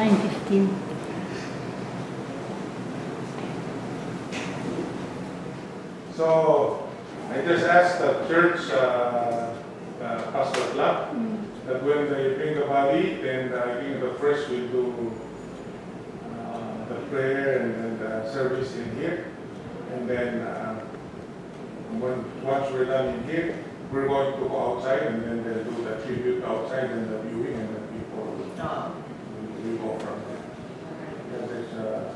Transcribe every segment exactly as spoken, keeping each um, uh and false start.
Fifteen. So, I just asked the church, uh, uh, Pastor Clark, that when they bring the body, then I think the first will do, uh, the prayer and then the service in here. And then, uh, when, once we're done in here, we're going to go outside and then they'll do the tribute outside and the viewing and the people will, will go from there. That is, uh,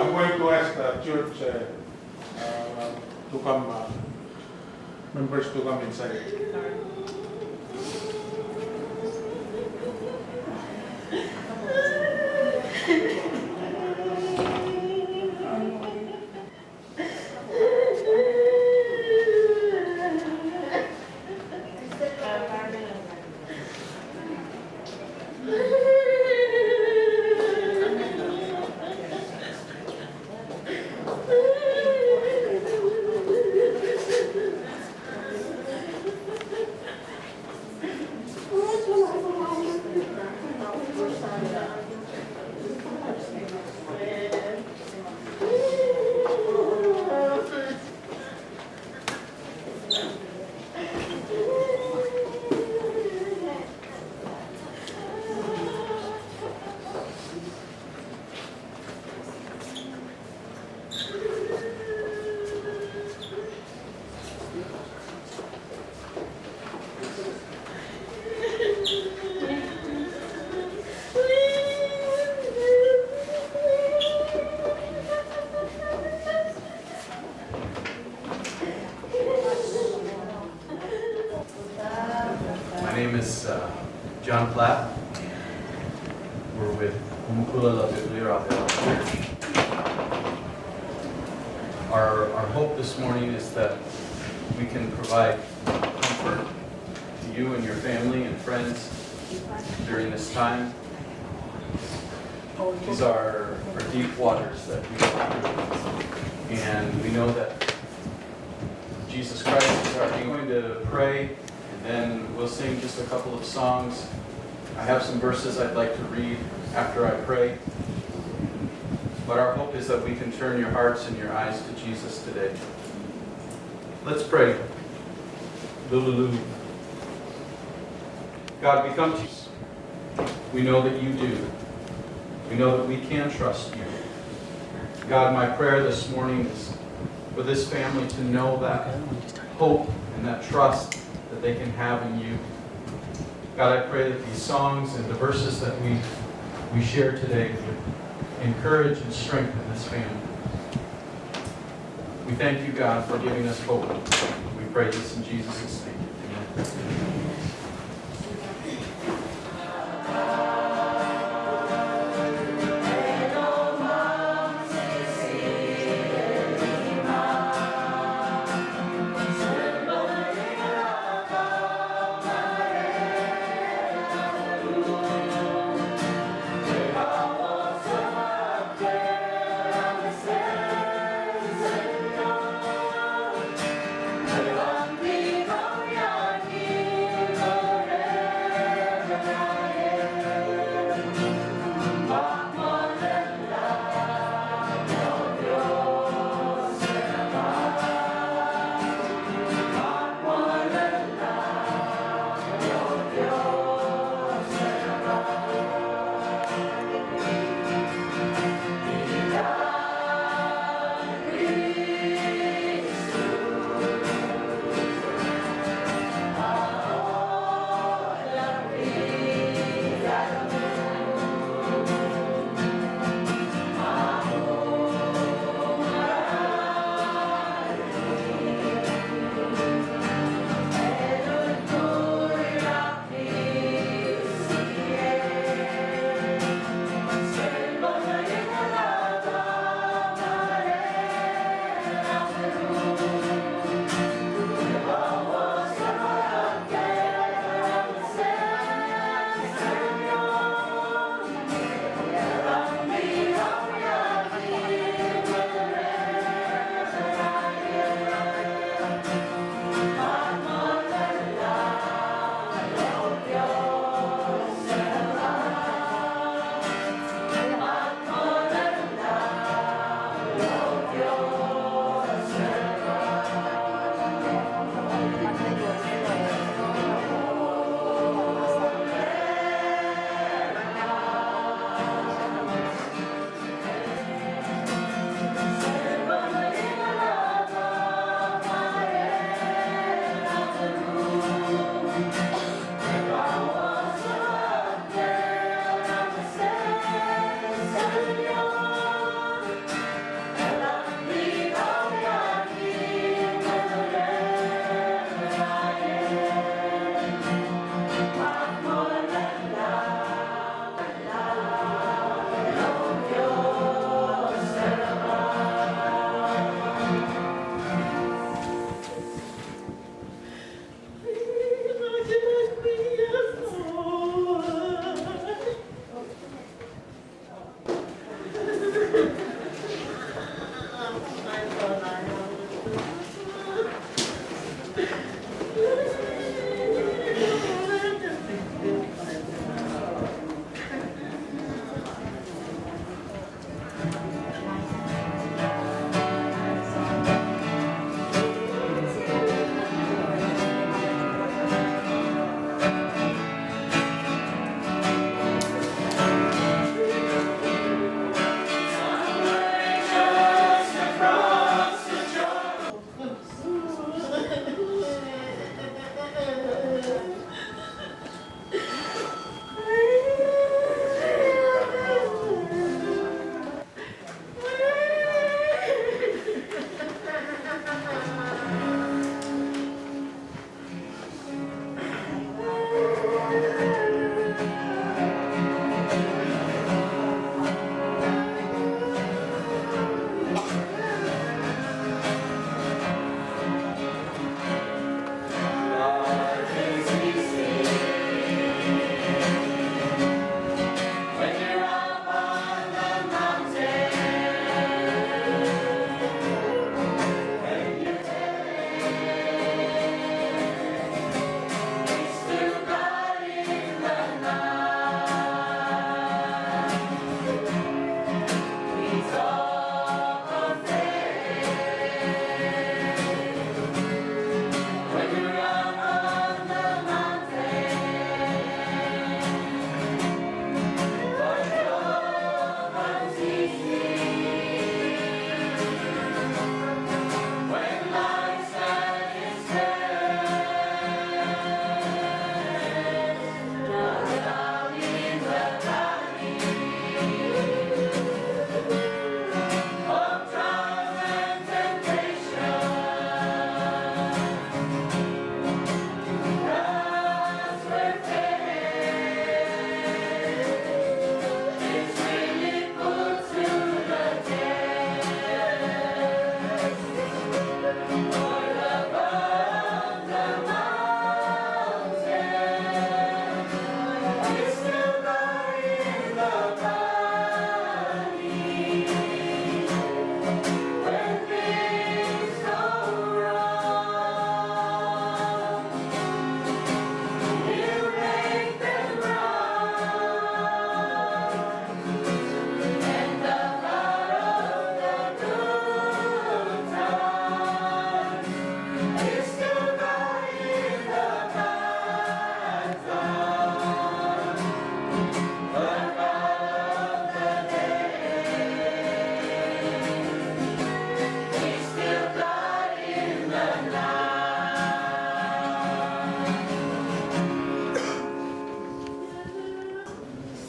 I'm going to ask the church, uh, uh, to come, uh, members to come inside. We're with Kumukulo La Bibliera Church. Our, our hope this morning is that we can provide comfort to you and your family and friends during this time. These are, are deep waters that we go through. And we know that Jesus Christ is our. We're going to pray, and then we'll sing just a couple of songs. I have some verses I'd like to read after I pray. But our hope is that we can turn your hearts and your eyes to Jesus today. Let's pray. Lululu. God, we come to you. We know that you do. We know that we can trust you. God, my prayer this morning is for this family to know that hope and that trust that they can have in you. God, I pray that these songs and the verses that we, we share today would encourage and strengthen this family. We thank you, God, for giving us hope. We pray this in Jesus' name. Amen.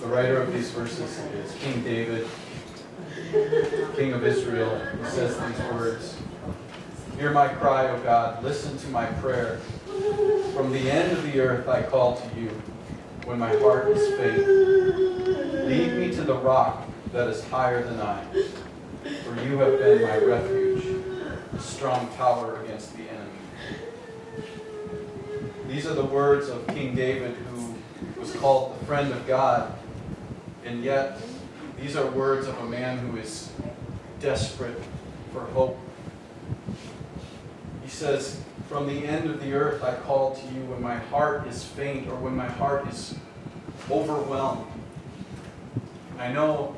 The writer of these verses is King David, King of Israel. He says these words, "Hear my cry, O God, listen to my prayer. From the end of the earth I call to you when my heart is faint. Lead me to the rock that is higher than I, for you have been my refuge, a strong tower against the enemy." These are the words of King David, who was called the friend of God, and yet these are words of a man who is desperate for hope. He says, "From the end of the earth I call to you when my heart is faint or when my heart is overwhelmed." I know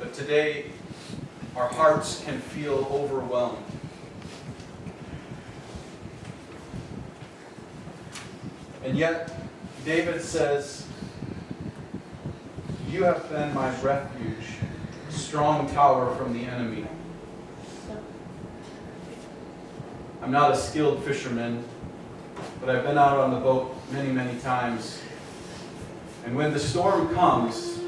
that today our hearts can feel overwhelmed. And yet, David says, "You have been my refuge, strong tower from the enemy." I'm not a skilled fisherman, but I've been out on the boat many, many times. And when the storm comes,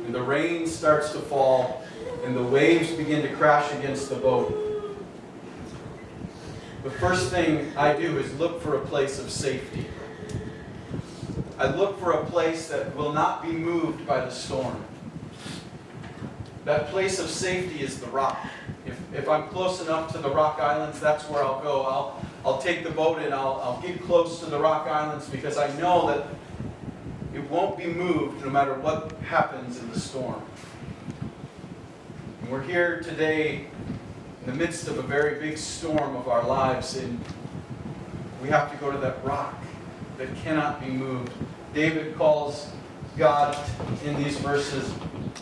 and the rain starts to fall, and the waves begin to crash against the boat, the first thing I do is look for a place of safety. I look for a place that will not be moved by the storm. That place of safety is the rock. If, if I'm close enough to the rock islands, that's where I'll go. I'll, I'll take the boat and I'll, I'll get close to the rock islands because I know that it won't be moved no matter what happens in the storm. And we're here today in the midst of a very big storm of our lives, and we have to go to that rock that cannot be moved. David calls God in these verses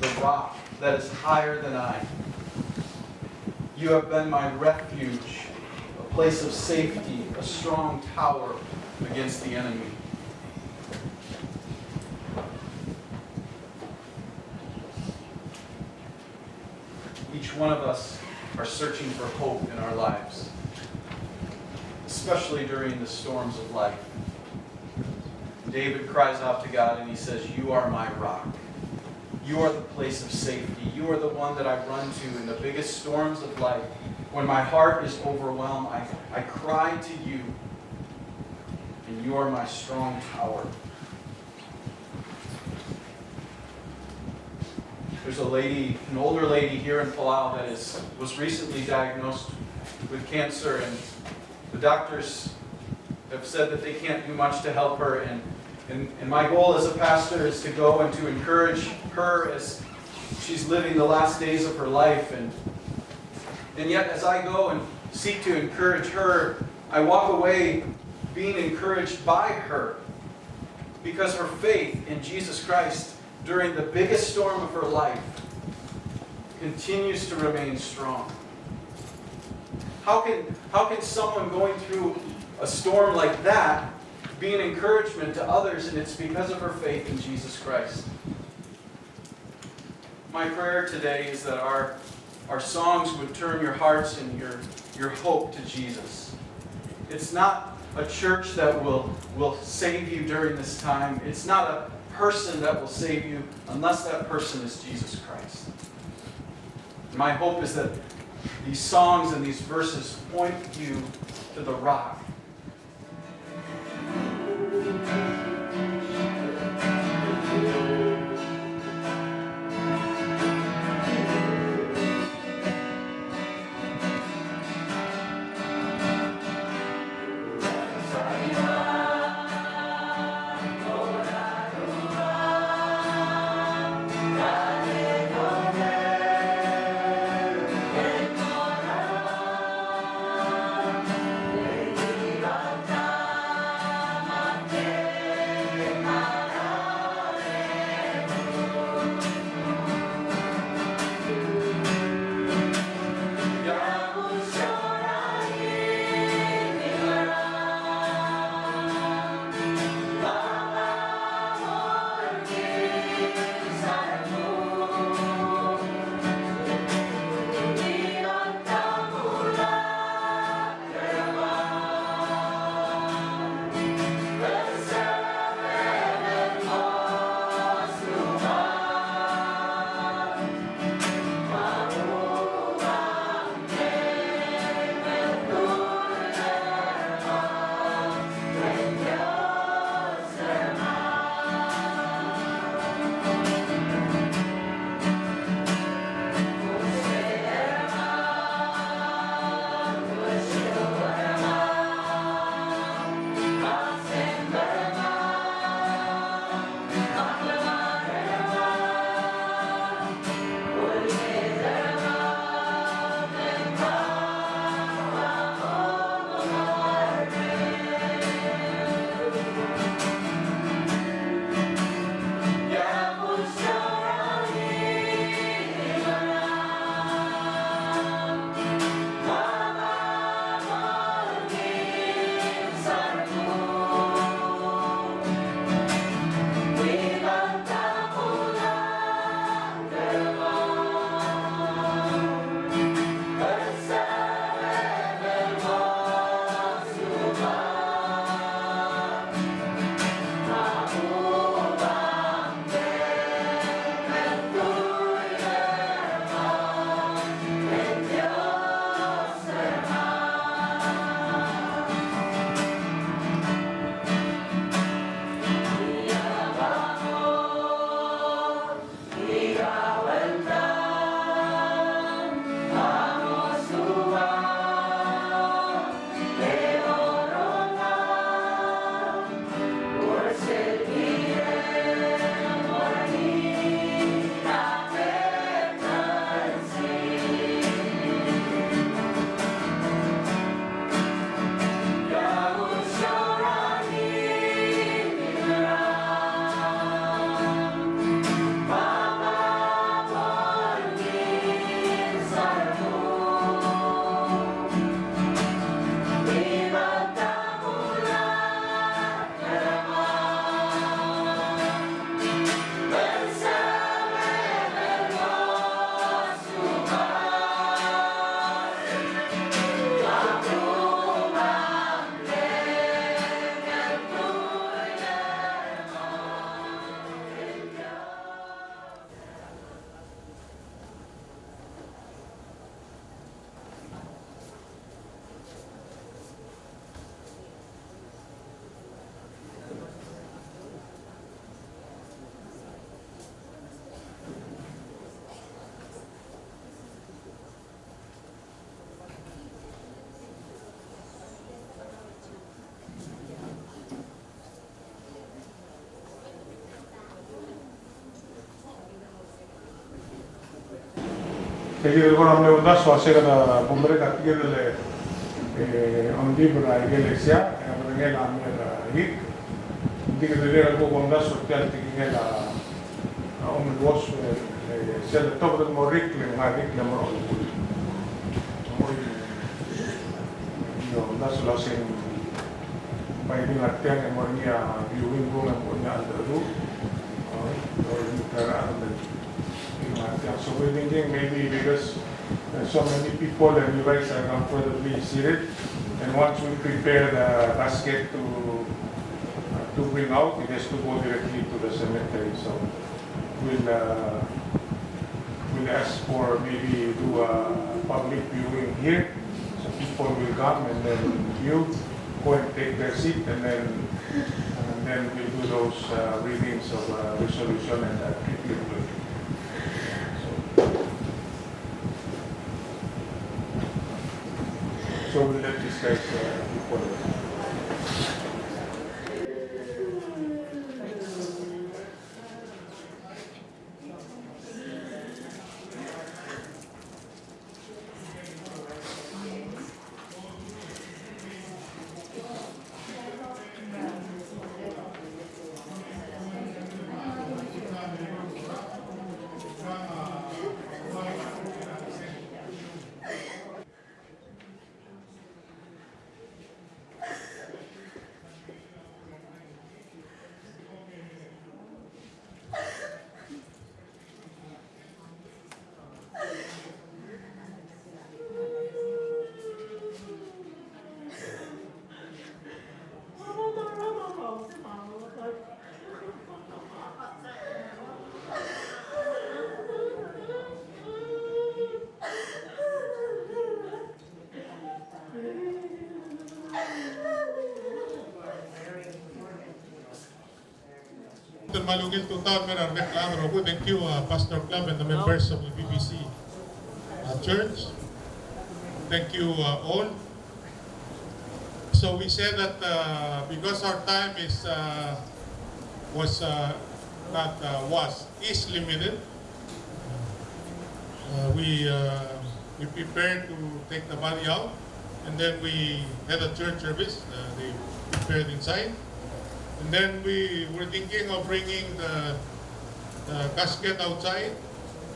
the rock that is higher than I. You have been my refuge, a place of safety, a strong tower against the enemy. Each one of us are searching for hope in our lives, especially during the storms of life. David cries out to God and he says, "You are my rock. You are the place of safety. You are the one that I run to in the biggest storms of life. When my heart is overwhelmed, I, I cry to you, and you are my strong tower." There's a lady, an older lady here in Palau that is, was recently diagnosed with cancer, and the doctors have said that they can't do much to help her. And, and, and my goal as a pastor is to go and to encourage her as she's living the last days of her life. And, and yet, as I go and seek to encourage her, I walk away being encouraged by her, because her faith in Jesus Christ during the biggest storm of her life continues to remain strong. How can, how can someone going through a storm like that be an encouragement to others? And it's because of her faith in Jesus Christ. My prayer today is that our, our songs would turn your hearts and your, your hope to Jesus. It's not a church that will, will save you during this time. It's not a person that will save you unless that person is Jesus Christ. My hope is that these songs and these verses point you to the rock. Tirke el kora mle uldasu a se kede bo merek a tirke el, e, ongdibel er a ikelesia, e a bedengel a mle er a rik. Tirke el kora uldasu er tia el tekingel a, a omeluos, e, e, sel tobed el mo rik, le ngar er a rik, le mo er a olekoi. Mo, e, uldasu el uasei ng bai di ngar tiang e mo er ngii a viewing room e mo er ngii a cheldecheduch. A, o, e, ngar tiang. So we're thinking maybe because there's so many people and you guys are comfortably seated, and once we prepare the basket to, uh, to bring out, it has to go directly to the cemetery. So we'll, uh, we'll ask for maybe do a public viewing here. So people will come and then you go and take their seat, and then, and then we'll do those, uh, readings of, uh, resolution and, uh, tribute. So, so we'll let these guys, uh, be followed. Thank you, uh, Pastor Club and the members of the B B C, uh, Church. Thank you, uh, all. So we said that, uh, because our time is, uh, was, uh, not, uh, was, is limited, uh, we, uh, we prepared to take the body out, and then we had a church service. Uh, they prepared inside, and then we were thinking of bringing the, the casket outside,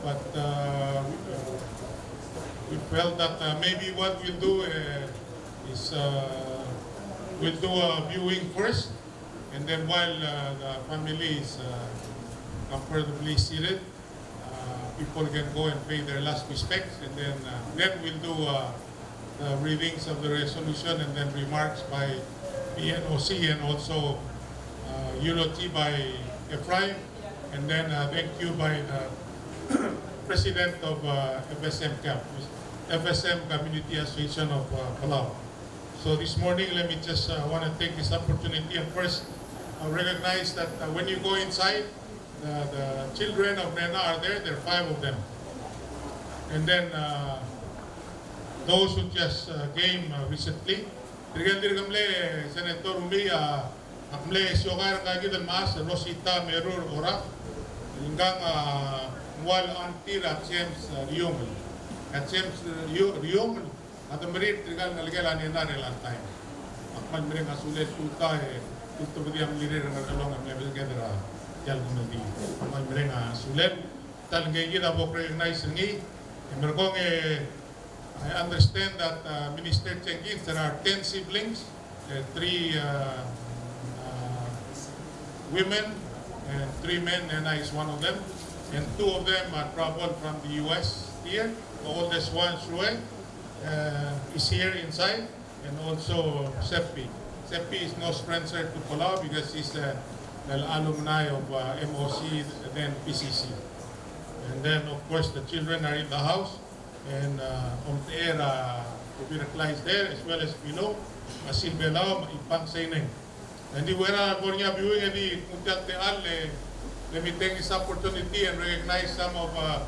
but, uh, we, uh, we felt that, uh, maybe what we'll do, uh, is, uh, we'll do a viewing first, and then while, uh, the family is, uh, comfortably seated, uh, people can go and pay their last respects, and then, uh, then we'll do, uh, the readings of the resolution and then remarks by the N O C and also, uh, eulogy by Ephraim, and then, uh, thank you by the president of, uh, F S M CAP, F S M Community Association of, uh, Palau. So this morning, let me just, uh, want to take this opportunity and first, uh, recognize that, uh, when you go inside, the, the children of Nena are there. There are five of them. And then, uh, those who just, uh, came, uh, recently. Tirke el dirk mle Senator Umi, uh, ak mle siokai er ngka kid el mechas, Rosita Merur Orak, ngkang, uh, ng ua el auntie er a James, uh, Riungel. A James, uh, Riu-, Riungel, a demerir tirka el ngelekel a Nena er chelecha el taem. Ak kmal mereng a sulel, tuta e, tuta e di mlirir er a Ngerchelong e mle belked er tia el komedi. Ak kmal mereng a sulel. Tal ngii kid a bo recognize er ngii. E merekong e, I understand that, uh, Minister Jenkins, there are ten siblings, uh, three, uh, uh, women and three men, and I is one of them. And two of them are traveled from the U S here. The oldest one, Shrue, uh, is here inside, and also Seppi. Seppi is no stranger to Palau because he's, uh, an alumni of, uh, M O C, then P C C. And then, of course, the children are in the house, and, uh, Omtechei, uh, Kubireklai is there, as well as below, uh, Silbelau, Ipang Seineng. And di ua er a bo er ngii a viewing e di kuk tia el techall, eh, let me take this opportunity and recognize some of, uh,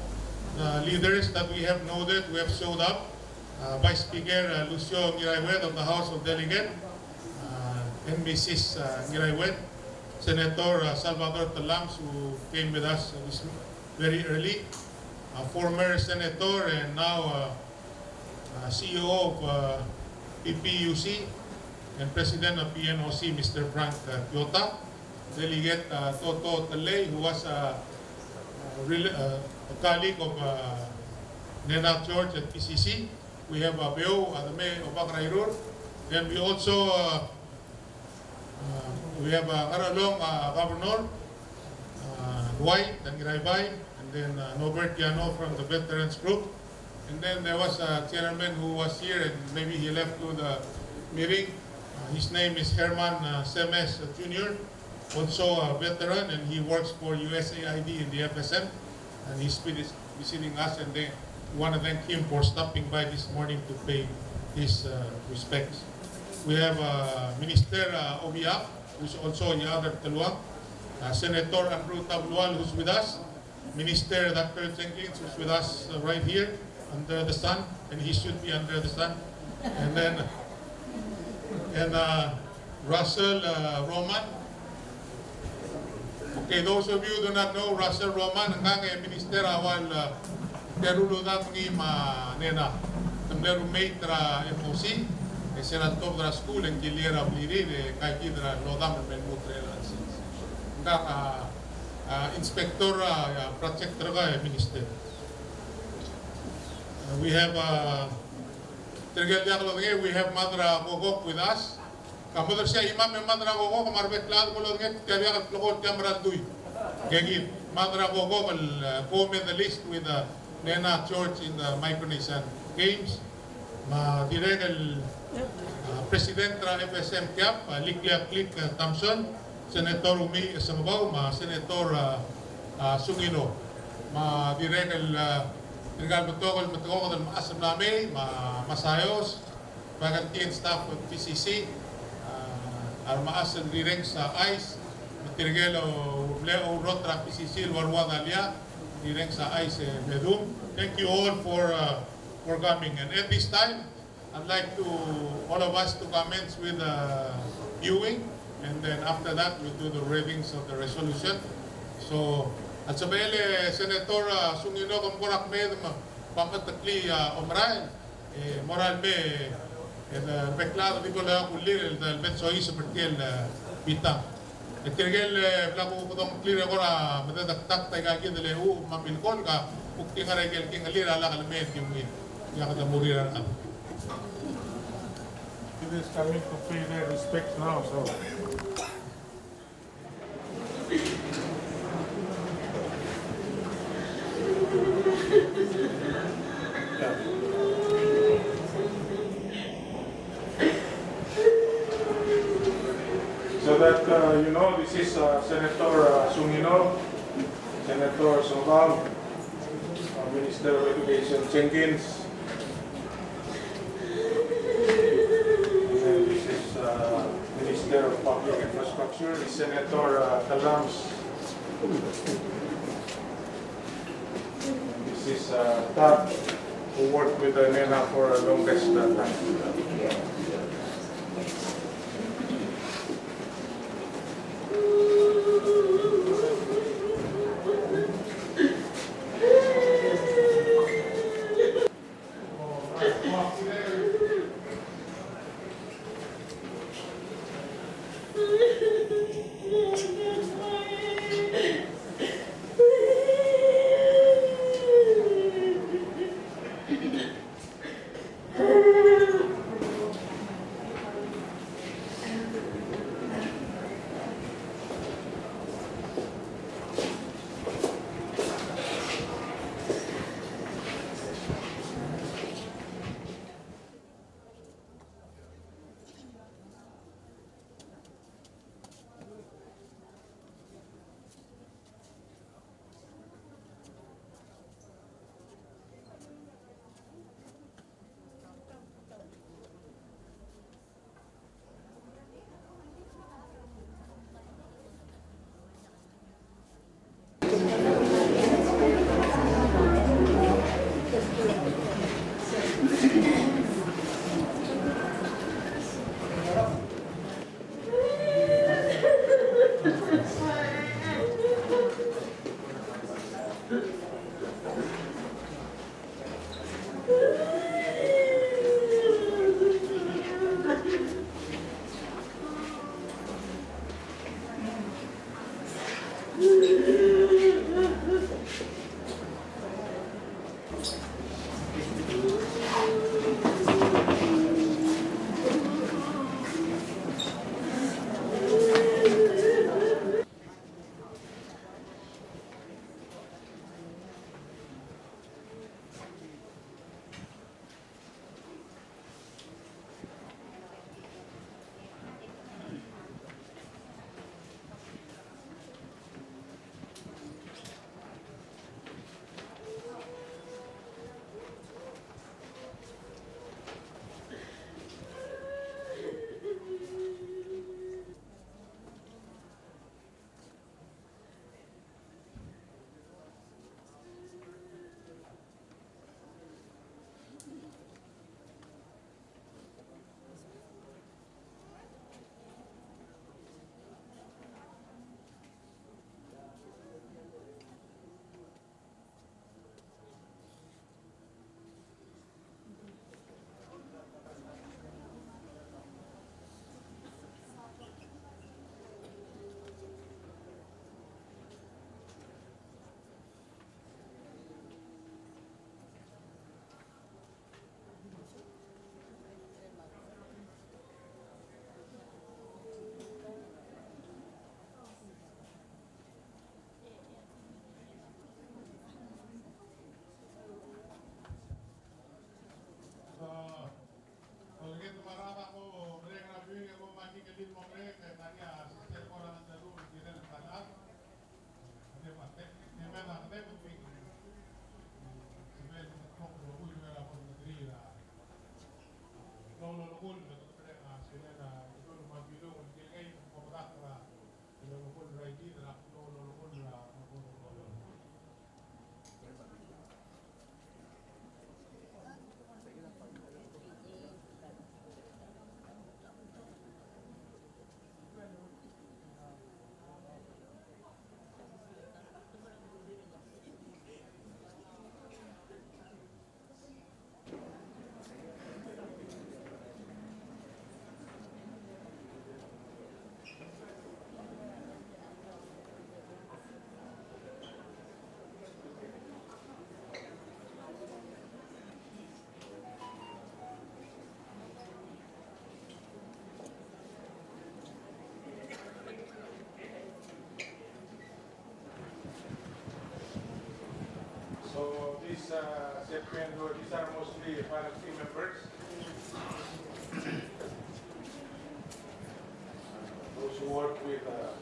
the leaders that we have noted who have showed up. Uh, Vice Speaker, uh, Lucio Ngiraiwet of the House of Delegate, uh, and Missus, uh, Ngiraiwet, Senator, uh, Salvador Tellames, who came with us, uh, this very early. uh, former senator and now, uh, uh, C E O of, uh, P P U C and president of P N O C, Mister Frank, uh, Kyota. Delegate, uh, Toto Tellei, who was, uh, uh, rel-, uh, a colleague of, uh, Nena George at P C C. We have, uh, Beouch, uh, Ademei Obak er a Irur. Then we also, uh, uh, we have, uh, Ngarchelong, uh, Governor, uh, Dwight Ngiraibai, and then, uh, Norbert Yano from the Veterans Group. And then there was a gentleman who was here and maybe he left to the meeting. Uh, his name is Herman, uh, Semes Junior, also a veteran, and he works for U S A I D in the F S M, and he's vis-, visiting us, and they want to thank him for stopping by this morning to pay his, uh, respects. We have, uh, Minister, uh, Obichang, who's also Iaad er a Teluang, uh, Senator Andrew Tablual, who's with us, Minister Doctor Jenkins, who's with us, uh, right here under the sun, and he should be under the sun. And then, and, uh, Russell, uh, Roman. Okay, those of you who do not know, Russell Roman, ngkang e minister a ua el, uh, teru el odam ngii me a Nena. Te mle roommate er a M O C, e sel ltobed er a skuul e ng kilir a blirir, e ngka kid er a lodam el me lmuut er a elecha el sils. Ngkang a, uh, inspector, uh, uh, project er ngka e minister. Uh, we have, uh, tirke el diak lodengei, we have Mad er a Kokok with us. Ka mo er sei a chimam e Mad er a Kokok, me a rebek el chad bo lodengei, tia diak el klokol tia mera el dui. Ngke kid, Mad er a Kokok el, uh, gold medalist with, uh, Nena George in the Micronesian Games. Me a dirrek el, uh, president er a F S M Kiab, uh, Likliaklik, uh, Thompson, Senator Umi Sengebau, me a Senator, uh, uh, Sungino. Me a dirrek el, uh, tirka el betok el metekoked el mechas el mla mei, me a Masayos, faculty and staff of P C C, uh, a remechas el rirenges a chais, me tirke el mle oureor er a P C C el ua Dalia, rirenges a chais e medung. Thank you all for, uh, for coming. And at this time, I'd like to, all of us to commence with the viewing, and then after that, we'll do the readings of the resolution. So, a sebechel e Senator, uh, Sungino, kom kora kmeed me, me bo mcheteklii a omerael, e mo er a lemei, e, a rebek el chad a di bo loia a kullir, el, el bek el soiseb er tia el, e, bitang. E tirke el, e, bla kuk dongklir e kora mededektakt aika kid el echuch me a milkol, ka kuk di ngar er a ikel kengelir a lak lemei el di ungil. Ia kede mo er a rechad. It is coming to pay their respects now, so. So that, uh, you know, this is, uh, Senator, uh, Sungino, Senator Sengebau, uh, Minister of Education Jenkins, and then this is, uh, Minister of Public Infrastructure, Senator, uh, Tellames. This is, uh, Tad, who worked with, uh, Nena for a longest, uh, time. So these, uh, Serbian, these are mostly parent team members. Those who work with, uh,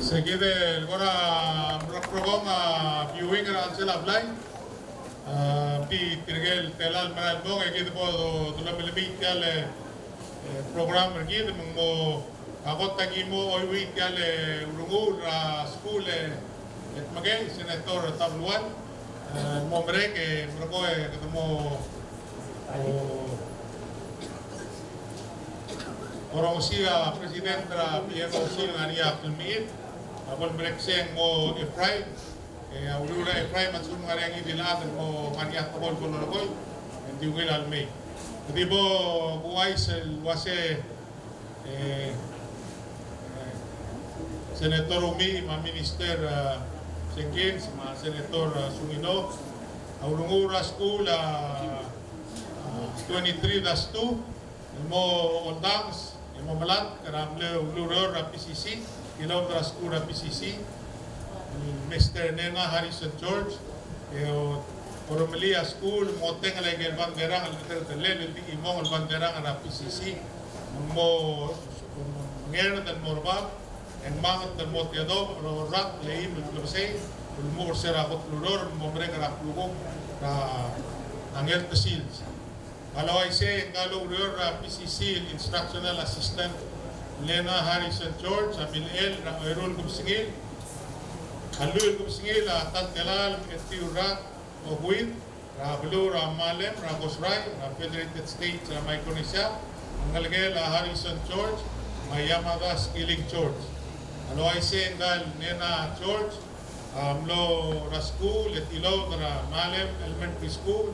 Se kid el kora merek er kong a viewing er a chelsel a blai. A, di tirke el tela el merael mong e kid bo do, dolemolem er tia el, e, program er kid me ng mo a kot a ki mo oiuii tia el, e, urenguul er a skuul e, e tmekei, Senator Tablual, e, mo merek e merekong e kede mo, o, orrengesii a president er a P N O C el ngar er ngii a klemechir, a bo lemerek se ng mo Ephraim, e a uriul er a Ephraim a lsekum ng ngar er ngii a ngii di el chad el mo ngar er ngii a tekoi el bo lolekoi, e ng di ungil a lemei. Kede bo kuchais el uase, e, e, Senator Umiich me a Minister, e, Jenkins me a Senator, e, Sungino, a urenguul er a skuul a, a, twenty-three dash two, el mo oldanges, el mo melatk er a mle ulureor er a P C C, tilobed er a skuul er a P C C, el Mister Nena Harrison George, e o, orremelii a skuul, mo tengel aike el banderang el keteldellel el di chimong el banderang er a P C C, mo, mo ngerd el mo er bab, e ng manget el mo tedobech el orrak el eim el klebesei, el mo er se er a kot el ureor, mo merek er a klukuk er a ngelt el sils. Me a le uaisei e ngka el oureor er a P C C el Instructional Assistant Lena Harrison George a milechell er a eru el kebesengil, a lluich el kebesengil a ta el telael me a etiu el rak, Okuid, er a beluu er a Malem er a Kosrae er a Federated States er a Micronesia, a ngelekel a Harrison George me a Yamada Skilling George. A le uaisei e ngka el Nena George a mlo er a skuul e tilobed er a Malem Elementary School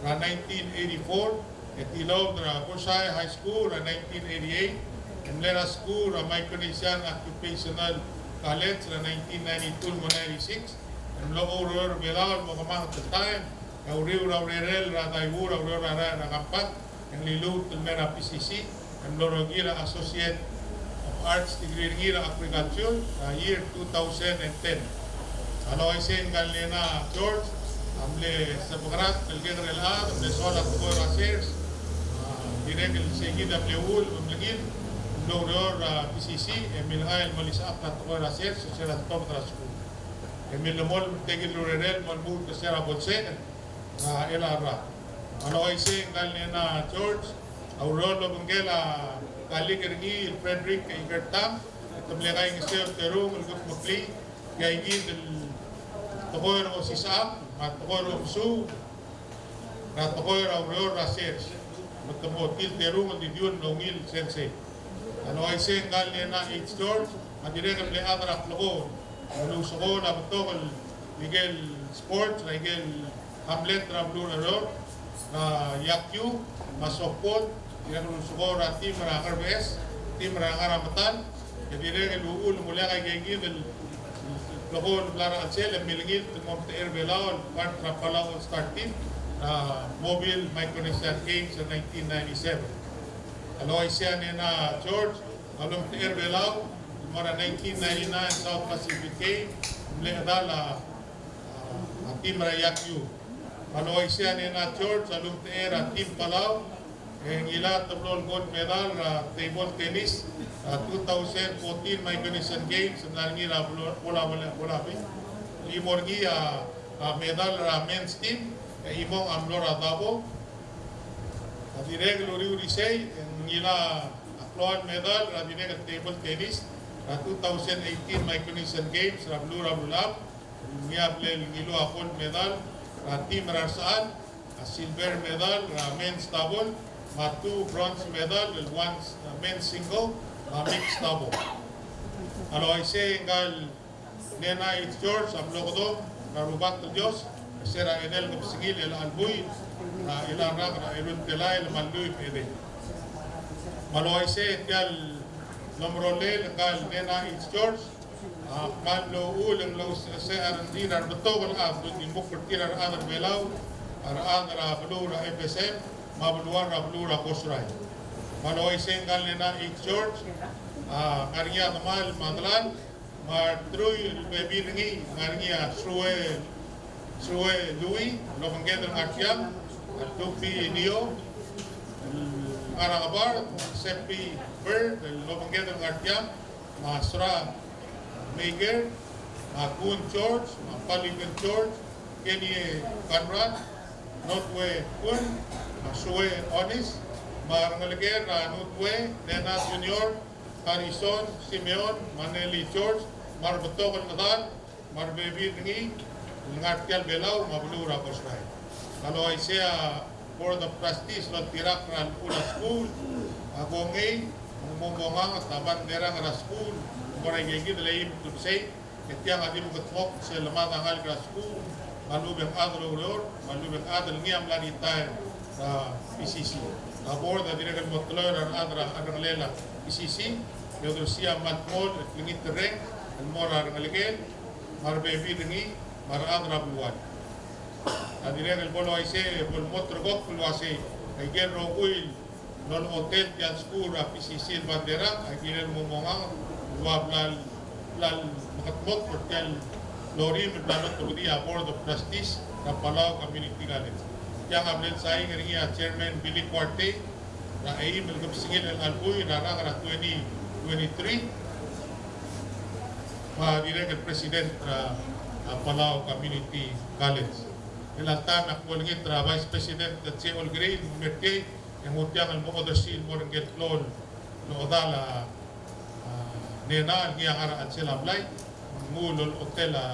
er a nineteen eighty-four, e tilobed er a Kosrae High School er a nineteen eighty-eight, e mle er a skuul er a Micronesian Occupational College er a nineteen ninety-two el mo ninety-six, e mlo oureor er a Belau el mo kemanget el taem, e a uriul er a urerel er a Daewoo er a ureor er a rael er a compact, e ng liluut el mei er a P C C, e mlo rokir a Associate of Arts degree er ngii er a Agriculture, a year two thousand and ten. A le uaisei e ngka el Nena George a mle sebechir el kekerei el chad, a mle soal a tekoi er a sers, a dirrek el seikid a mle uchul me mlengir el oureor er a P C C, e milengai el mo lisechakl a tekoi er a sers, se er a tobed er a skuul. E milemolem er tia el urerel el mo lmuut er se er a bo lsecher er a chelecha el rak. A le uaisei e ngka el Nena George a ureor el obengkel a kalik er ngii el Frederick Ikertang, e te mle kaingeseu el terung el kutmeklii tia kid el tekoi er a osisechakl, me a tekoi er a omesuub, er a tekoi er a ureor er a sers, me te mo tir el terung el di diu el ungil sensei. A le uaisei e ngka el Nena H. George a dirrek el mle chad er a klekool, el ousekool a betok el ikel sports, er a ikel hamlet er a beluu er a Oreor, er a yakiu me a softball, dirrek el ousekool er a team er a Ngerbes, team er a Ngarametal, e dirrek el uchul el mle kaikeikid el klekool el bla er a chelsel e milengilt el mo omtechei er a Belau el part er a Palau All Star Team er a Mobile Micronesian Games er a nineteen ninety-seven. A le uaisei a Nena George a lomtechei er a Belau el mo er a nineteen ninety-nine South Pacific Games, mle chedal a, a team er a yakiu. Me a le uaisei a Nena George a lomtechei er a team Palau, e ngilai a teblo el gold medal er a table tennis er a two thousand fourteen Micronesian Games el mla er ngii er a Bolo-, Bola-, Bola-, Bolabei. Chimo er ngii a, a medal er a men's team, e chimong a mlo er a double. A dirrek el uriul er isei, e ngilai a klou el medal er a dirrek el table tennis er a two thousand eighteen Micronesian Games er a beluu er a Bulab. Ngii a bla el ngiluu a gold medal er a team er a Resechal, a silver medal er a men's double, me a two bronze medal el one, uh, men's single, me a mixed double. A le uaisei e ngka el Nena H. George a mlo okedong er a Rubak el Dios er se er a edei el kebesengil er chelecha el buil er a chelecha el rak er a elolem el telael me a lluich me a edei. Me a le uaisei e tia el omerolel e ngka el Nena H. George a kmal mlo uchul e ng lousbech a rengrir a rebetok el chad el di mo kuk er tir a rechad er a Belau, a rechad er a beluu er a F S M, me a beluad er a beluu er a Kosrae. Me a le uaisei e ngka el Nena H. George a ngar er ngii a demal me a delal, me a truich el bebil er ngii, ngar er ngii a Srue, Srue Lui, el obengked el ngar tiang, a Tupi Nio, el ngar er a Ngebard, Sepi Bird, el obengked el ngar tiang, me a Sra Meiker, me a Kun George, me a Paliken George, Kenny Conrad, Notwe Kun, me a Sue Onis, me a rengelekel a Notwe, Nena Junior, Harrison, Simeon, me a Nelly George, me a rebetok el chedal, me a rebebil er ngii, el ngar tia el Belau, me a beluu er a Kosrae. Me a le uaisei a Board of Trustees el oltirakl er a llechul a skuul, a kongei, me ng mo monganget a banderang er a skuul, el mo er a ikeikid el eim el klebesei, e tiang a di mekedmokl sel lemad a ngalek er a skuul, me a lechub e ng chad el oureor, me a lechub e ng chad el ngii a mla retire er a P C C. A board a dirrek el mo teloi er a rechad er a cherrengelel a P C C, e odersii a kmal dmolech el klengiterreng el mo er a rengelekel, me a rebebil er ngii, me a rechad er a beluad. A dirrek el bo el uaisei, bo el mo ulterekokl el uasei, aike el rokui el olechotel tia el skuul er a P C C el banderang, a kirel mo mongang el ua bla, bla el mekedmokl er tia el lorimel el bla lotobedii a Board of Trustees er a Palau Community College. Tiang a bla el sain er ngii a Chairman Billy Kuartei er a eim el kebesengil er a chelecha el buil er a rak er a twenty twenty-three. Me a dirrek el President er a, a Palau Community College. El alta me ak bo olengit er a Vice President Che Olkeriil el mo er tiang, e ng tiang el mo odersii el mo er ngike el klou el ochedal a, a, Nena el ngii a ngar er a chelsel a blai, nguu el olechotel a,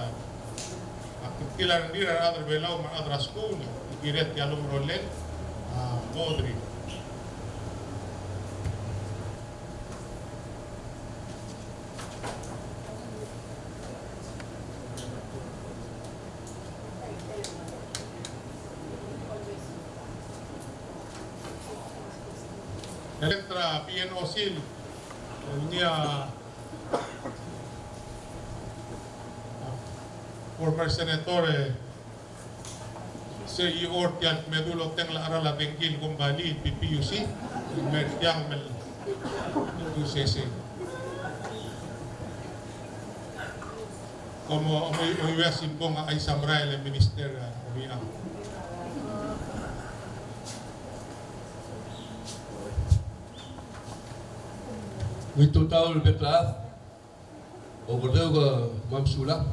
a, kltial a rengrir a rechad er a Belau me a rechad er a skuul, e Kiret a lomrolel, a, Modri. Director a P N O C, el ngii a former senator, e, se er tia el kmedu el oteng el cheral a dengki el kombalii el P P U C, el mer tiang me le U S S. Kom omuiuii a simbung a chais a merael e Minister, a, Obichang. Ungil tutau el bek el chad, Oukerdeu, ke kmal mesulang.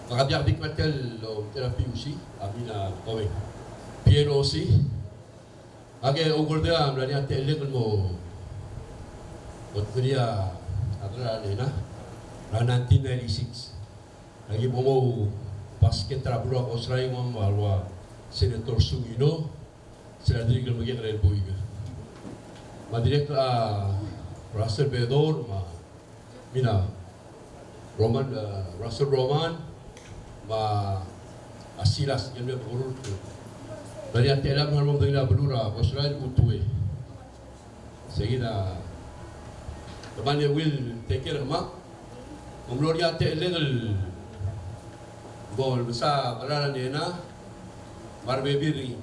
Me ak diak di kmal tia el omtechei er a P U C, I mean, a, P N O C. Ak Oukerdeu a mla er ngii a techellek el mo, mo tmuu a, a Nena, er a nineteen ninety-six. Aki bo mo basket er a beluu er a Kosrae, ng ua Senator Sungino, sel dirrek el mekekerei el buik. Me a dirrek a Russell Bedor, me a, I mean, a Roman, e, Russell Roman, me a Silas, el mle bekerurt. Ng ngar er ngii a techellek el mo medengei a beluu er a Kosrae el Utue. Sei kid a, kmal ungil, take care, me ng mlo er ngii a techellek el bo lmesa a cheral a Nena, me a rebebil er ngii.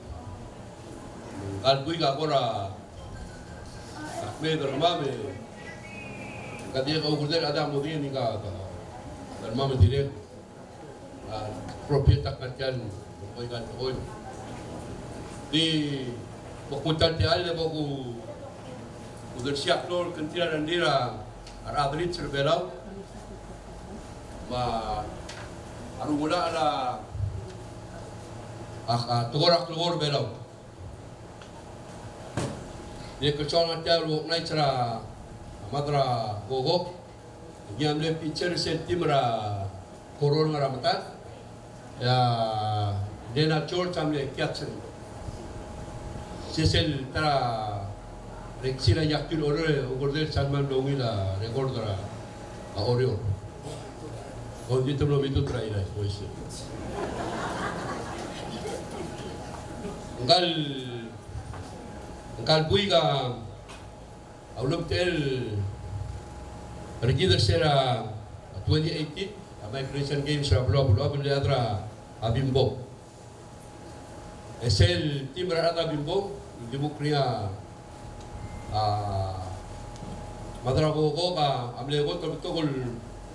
Ngka el buik a kora, a kmeed er kemam, e ng dirrek a Oukerdeu a diak modengei, e ngka a kora kmeed er kemam dirrek. A, appropriate a kmal tia el, oi, kmal oi. Di, bo kuk ta el techall e bo ku, kudersii a klou el kngtir a rengrir a, a rechad er a Belau. Me a rubak el, a, a, tekoi er a klekoi er a Belau. Dirrek el soal ngar tia el recognize er a Madrakokok. Ngii a mle pitcher er sel team er a Koror er a Metad. E a Nena George a mle catcher. Se sel ta er a rekisir a iaktu el Oreor, Oukerdeu, sel kmal mlo ungil a record er a, a Oreor. Kondit el mlo mitut er a Irrai, kois. Ngka el Ngka el buik a ulemtechei er kid er sel twenty eighteen, a Micronesian Games er a beluu, beluu, a beluu el chad er a Bimbo. E sel team er a rechad er a Bimbo, el dimukl er ngii a, a, Madrakokok a mle kot el betok el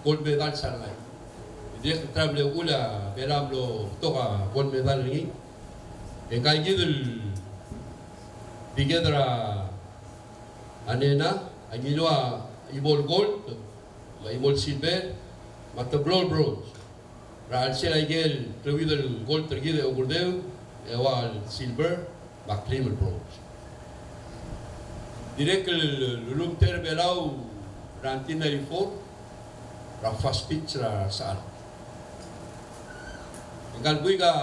gold medal sel ngai. Dirrek el ta er a mle uchul a Belau a mlo betok a gold medal er ngii. E ngka kid el biked er a Nena a ngiluu a chimo el gold, me a chimo el silver, me a teblo el bronze. Er a chelsel a ikel kleuid el gold er kid e Oukerdeu, e ua el silver, me a klim el bronze. Dirrek el ulemtechei er a Belau er a nineteen ninety-four, er a fast pitch er a Sechal. Ngka el buik a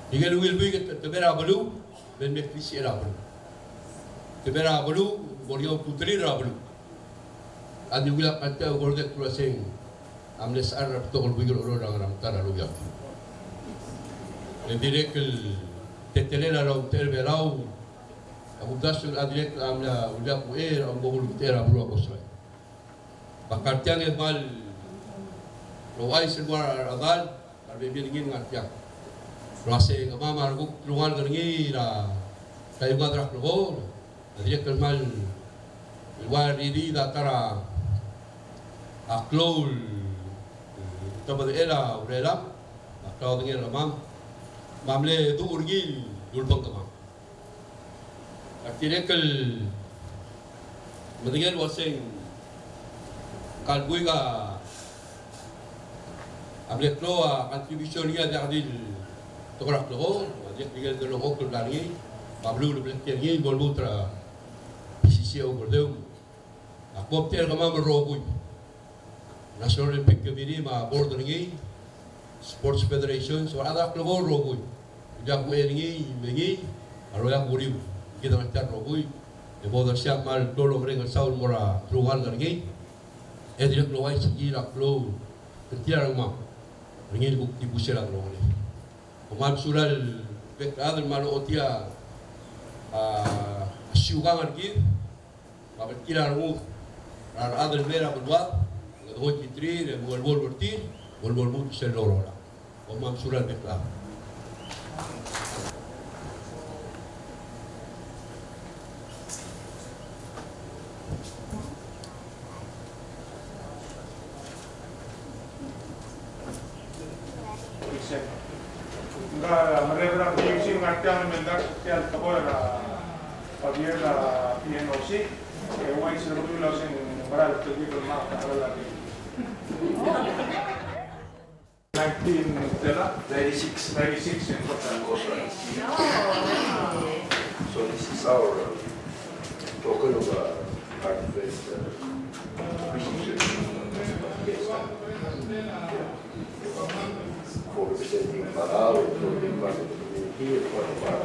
Ikel ungil buik e te, te mei er a beluu, me ng mle klisichel a beluu. Te mei er a beluu, mo er ngii a ultutelir er a beluu. A di ungil a kngte a okerdek el uaseng a mle sechar er a betok el buik el Oreor er a ngar er a mta er a Louis. E dirrek el teletelel a omtechei er a Belau a kumdasu a dirrek el mla uleak uchei er a omko ultutelel a beluu er a Kosrae. Me a kar tiang e kmal ouchais el mo er a rechedal, a rebebil er ngii el ngar tiang. El uasei kemam a rekuk telungalek er ngii er a, ta el ungil er a klekool, a dirrek el kmal ua ririid a ta er a klou el tebedechel a urelam, me a klaodengei er kemam, me a mle duch er ngii el ulebengkemam. Ak dirrek el medengei el uaseng ngka el buik a mle klou a contribution er ngii a diak di el tekoi er a klekool, a dirrek el ikel delengchokl el bla er ngii, me a beluu el blekii er ngii, el mo lmuut er a P C C a okerdeu. Ak mo omtechei er kemam el rokui. National Olympic Committee me a board er ngii, Sports Federation, se a rechad er a klekool el rokui. Ng diak kuchei er ngii, me ngii a loia kuk uriul. Kid a ngar tia el rokui. E bo dersii a kmal klou el omereng el saul el mo er a trukan er ngii. E dirrek el ouchais er ngii er a klou el tir a rengmam er ngii el kuk dibus er a delongeled. Kom kmal mesulang el bek el chad el kmal ochotii a, a siukang er kid. Me a bltkil a rengud er a rechad el mei er a beluad, e de choititerir e mengeluolu er tir, mengeluolu er sel lorael. Kom kmal mesulang el bek el chad. Ngka merreder er a P U C, ngar tiang el mei el dars er tia el tekoi er a babier er a P N O C, e uaisei er a beluu el uasei ng mera el telkib el mei er a nineteen, tela? Ninety-six. Ninety-six, en Kosan. Kosan. So this is our, uh, token of, uh, our first, uh, appreciation. Yes. For representing Palau, for being part of the community, and part of our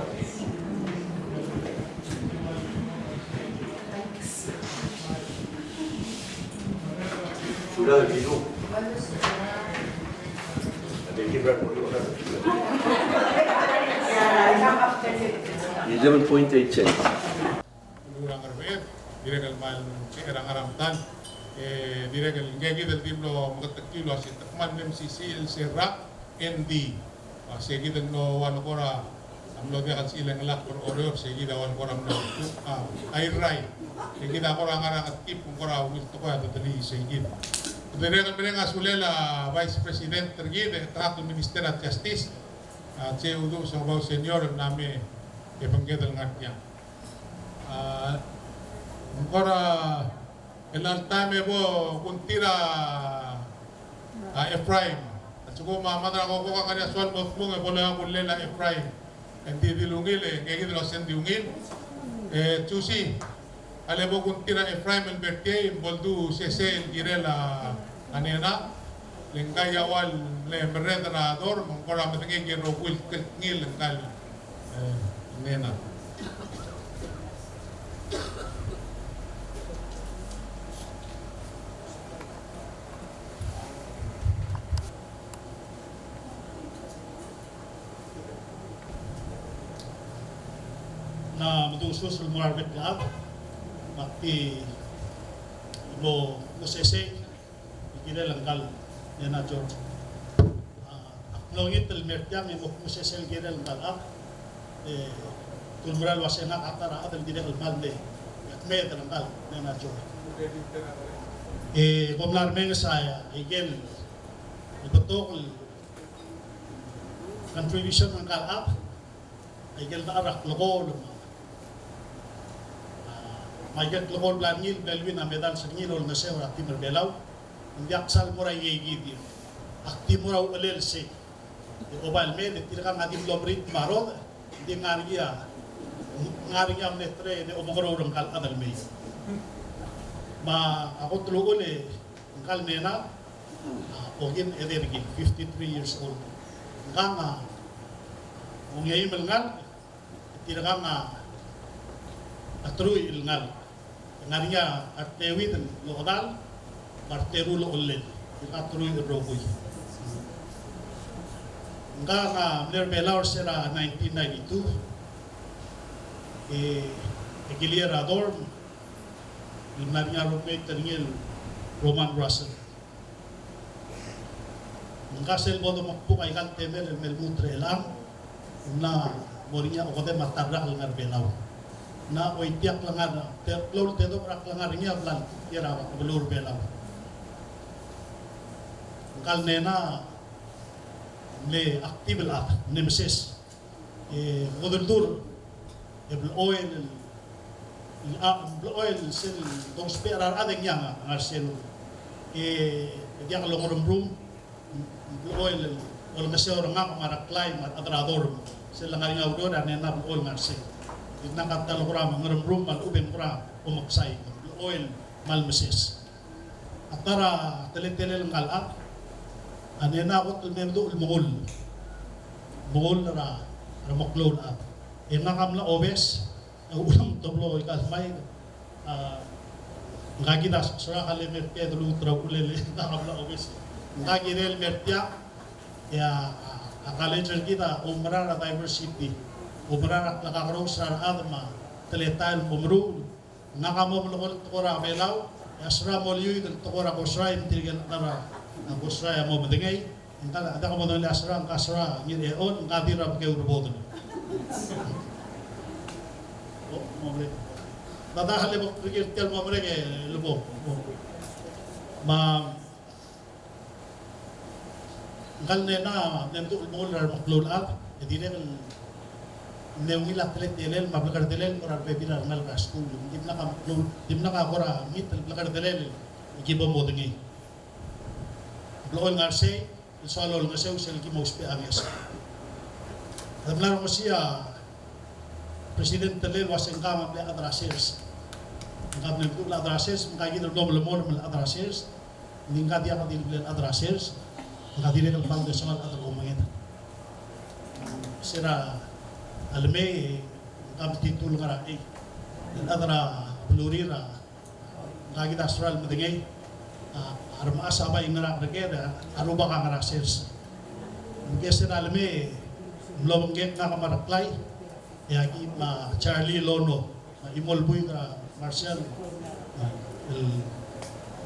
Sudah gitu. Ada kira. Eleven point eight cents. Dirrek el kmal, se er a ngar er a medal, e dirrek el ngii kid el di mlo meketekii el uasei te kmal mle mesisiich el se er a N D. A, se kid el mlo ua el kora, a mlo diak el sebechir el chengelakl er a Oreor, se kid a ua el kora mlo, a, a Irrai. Se kid a kora ngar er a Ngetkib, ng kora ungil tekoi a dedelii se kid. Dirrek el mereng a sulel a Vice President er kid, e chetengakl el Minister er a Justice, a, Che Uduch Sengebau Senior, el mla mei e bengked el ngar tiang. A, ng kora el all time e bo kungtir a, a, Ephraim. A lsekum a mad er a kokok a ngar er ngii a soal el mo dmung e bo loia kullel a Ephraim. Ng di di ungil e, ngii kid el uasei ng di ungil. E, Chusi, a le bo kungtir a Ephraim el birthday, bo ldu sesei el kirel a, a Nena. Le ngka a ua el mle merreder er a dorm, me ng kora medengei el rokui el kngil ngka el, e, Nena. Ng meduch el sus el mo er a rebek el chad, me ak di mo, mo sesei el kirel ngka el Nena George. A, ak mlo ngit el mer tiang e mo, mo sesei el kirel ngka el chad, e, te ulemera el uasei ngak a ta er a chad el kirek el kmal mle, e, kmeed er ngka el Nena George. E, kom mla remenges a, a ikel, el betok el contribution er ngka el chad, a ikel dechor er a klekool, me a, me a ikel klekool el bla er ngii el bla lewin a medals er ngii el olengeseu er a team er a Belau. Ng diak sal mo er a ikei kid, ak di mo er a uchelel sei. E oba el mei, e tirkang a di mlo merit me a rodech, ng di ngar er ngii a, ngar er ngii a mle train e omekeroul er ngka el chad el mei. Me a kot el uchul e ngka el Nena, a, okin edei er kid, fifty-three years old. Ngkang a ongeim el ngalek, tirkang a, a teruich el ngalek. Ngar er ngii a reteuid el ochedal, me a reteru el ochellel. Tirka teruich el rokui. Ngkang a mle er a Belau er se er a nineteen ninety-two. E, e kiliei er a dorm, el ngar er ngii a roommate er ngii el Roman Russell. Ngka sel bo domekbuk aika el temel el me lmuut er chelechang, ng mla mo er ngii a okedei me a ta el rak el ngar er a Belau. Ng mla oitii a klengar, te, klou el tedobech er a klengar er ngii a bla el kiei er a beluu er a Belau. Ngka el Nena a mle active el chad, mle meses. E, odeldur, e blechoel, a, blechoel sel dousbech er a rechad e ng ngar er sel, e, diak longeremrum, blechoel olengeseu er ngak me a Reklai me a rechad er a dorm, sel lengar er ngii a ureor e a Nena blechoel ngar er sei. Ng diak a ta el kora ngeremrum me a lechub e ng kora omeksai, blechoel kmal meses. A ta er a teletelel ngka el chad, A nena a kot el me meduch el mengull. Mengull er a, er a remeklou el chad. E ngak a mla obes, a uchul me te blo ika el mike, a, ngka kid a soak a le mer tia e de luut er a uchul e le ngak a mla obes. Ngka kirel mer tia, e a, a, a college er kid a oumerang er a diversity. Oumerang er a klekakerous er a rechad me a teletael el mo meruul. Ngak a mo melekoi el tekoi er a Belau, e a Sera a mo liuid el tekoi er a Kosrae, me tirke el chad er a Kosrae a mo medengei. Ngka a diak bo dengei a Sera, ngka Sera Ngirchechol, ngka di er a Bekeu er a Bodel. O, mo merek. Dada a le bo, tirke el tia el mo merek e le bo. Me a Ngka el nena a mle meduch el mengull er a remeklou el chad, e dirrek el mle ungil a teletelel me a blekerdelel el mo er a rebebil er a rengalek er a skuul. Dimlak a meklou, dimlak a kora ngit el blekerdelel el ki bo modengei. Blechoel ngar sei, el soal olengeseu sel ki mo ousbech a ngeso. Kede mla rongesii a president el ua se ngka a mle chad er a sers. Ngka a mle meduch el chad er a sers, ngka kid el mlo melemolem el chad er a sers. Ng di ngka a diak di le bla el chad er a sers, ngka a dirrek el foundation el chad er a omenged. Se er a lemei, ngka a metitur el ngar er a chei. El chad er a belurir a, ngka kid a soal el medengei, a, a remechas a bai ngar er a kereked, a rubak a ngar er a sers. Ng ke se er a lemei, mlo obengkek ngak me a Reklai, e aki me a Charlie Lono. A chimo el buik er a Marshall, el,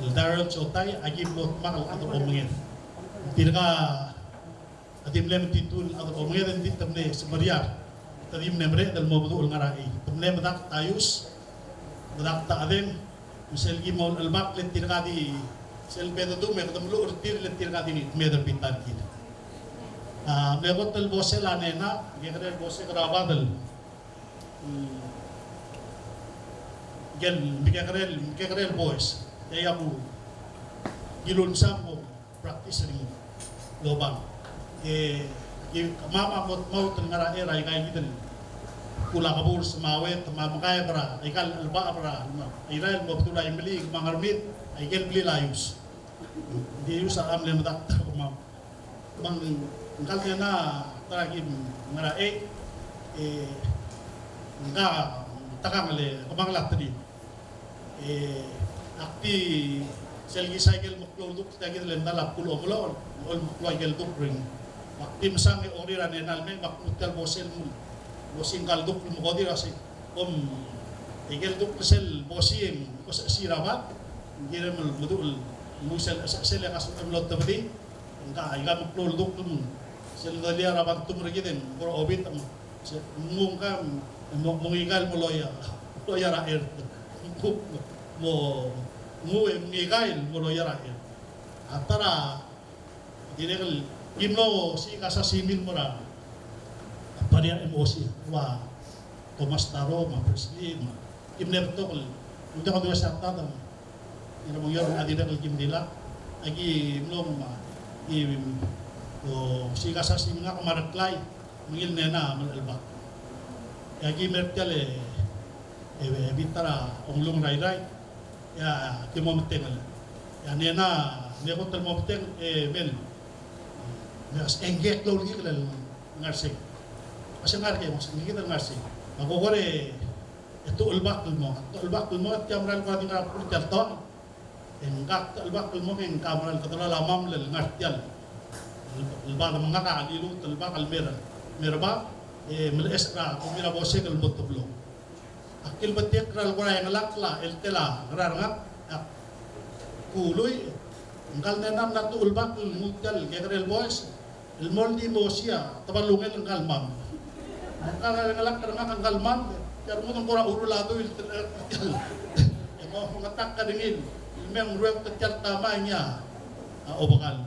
el Darrell Chotai, aki mlo dmak el chad er a omenged. Tirka a di mle metitur el chad er a omenged, e ng di te mle semeriar. Te di mle mereched el mo meduch el ngar er a chei. Te mle medakt a ius, medakt a chedeng, me sel ki mo chelebakl e tirka di sel bededu me kede meluchel er tir le tirka di kmeed er a bita er kid. A, mle kot el bosel a nena, kekerei el bosek er a badel. Mm. Ngike el mekekerei el, mekekerei el boys. Tia a ku ngiluu el msa mo practice er ngii el obang. E, e kemam a mo dmaut el ngar er a chei er aika kid el kul a keburs me a uet me a mekaeb er aika el chelebacheb er a, Irrai el mo bedul a Imeliik me a Ngermid, aike el blil a ius. Ng di ius a mle medakt er kemam. Me ng, ngka el nena a ta er a kim ngar er a chei, e, ngka a tekangel e kemangel a telim. E, ak di sel kisa ikel meklou el dukl, tia kid el mdal a bkul omelochel, el meklou a ikel dukl er ngii. Me ak di mesang e okerir a nena el mei, me ak nguu tia el bosel el mle, bosii ngka el dukl el mekodir a sei. Kom, ikel dukl sel bosii e ng osechesii er a bad, ng kirem el meduch el nguu sel osechesel e ka sel mlo tebedii, ngka, ika meklou el dukl me ng sel dolia er a bantum er kid e ng kora obit me se, nguu ngka, mo, mo ngika el mo loia, loia er a chei. Mo, mo, nguu e ngika el mo loia er a chei. A ta er a Dirrek el, ki mlo osiik a sasimi el mo er a, a Paria M O C, ua Thomas Taro, me a Presley, me a, ki mle betok el, uldak a dues a ta, me a, e a mo er a dirrek el ki mle, aki mlo me a, ki, o, osiik a sasimi ngak me a Reklai, me ngii el nena me a chelebacheb. E aki mer tia el, e, e, bita er a onglung er a Irrai, e aki mo metengel. E a nena, me kot el mo metengel, e, mel. Me a se, e ngke klou el kirel el ngar sei. A se ngar ke, me se ngke el ngar sei. Me a ko kora, e, tuchelbakl el mo. Tuchelbakl el mo, tia mera el kora di ngar er a bkul tia el toang. E ngak tuchelbakl el mo, e ngak mera el kede loia a maml el ngar tia el, el bad me ngak a liluut el bak el mer, mer bab, e, meleches er a, kemiu er a bosek el mo teblo. Aki el betik er a lekora engelakl el tela ngerang er ngak, ak kului, ngka el nena a mla tuchelbakl el nguu tia el kekerei el boes, el mo di mo sia, te bai lungil ngka el mam. Ngka el engelakl er ngak ngka el mam, tia el rengud ng kora urul a dui el tel, e mo, mo ngetakl er ngii, el me ng ruebet tia el tama e ngii a, a obekall.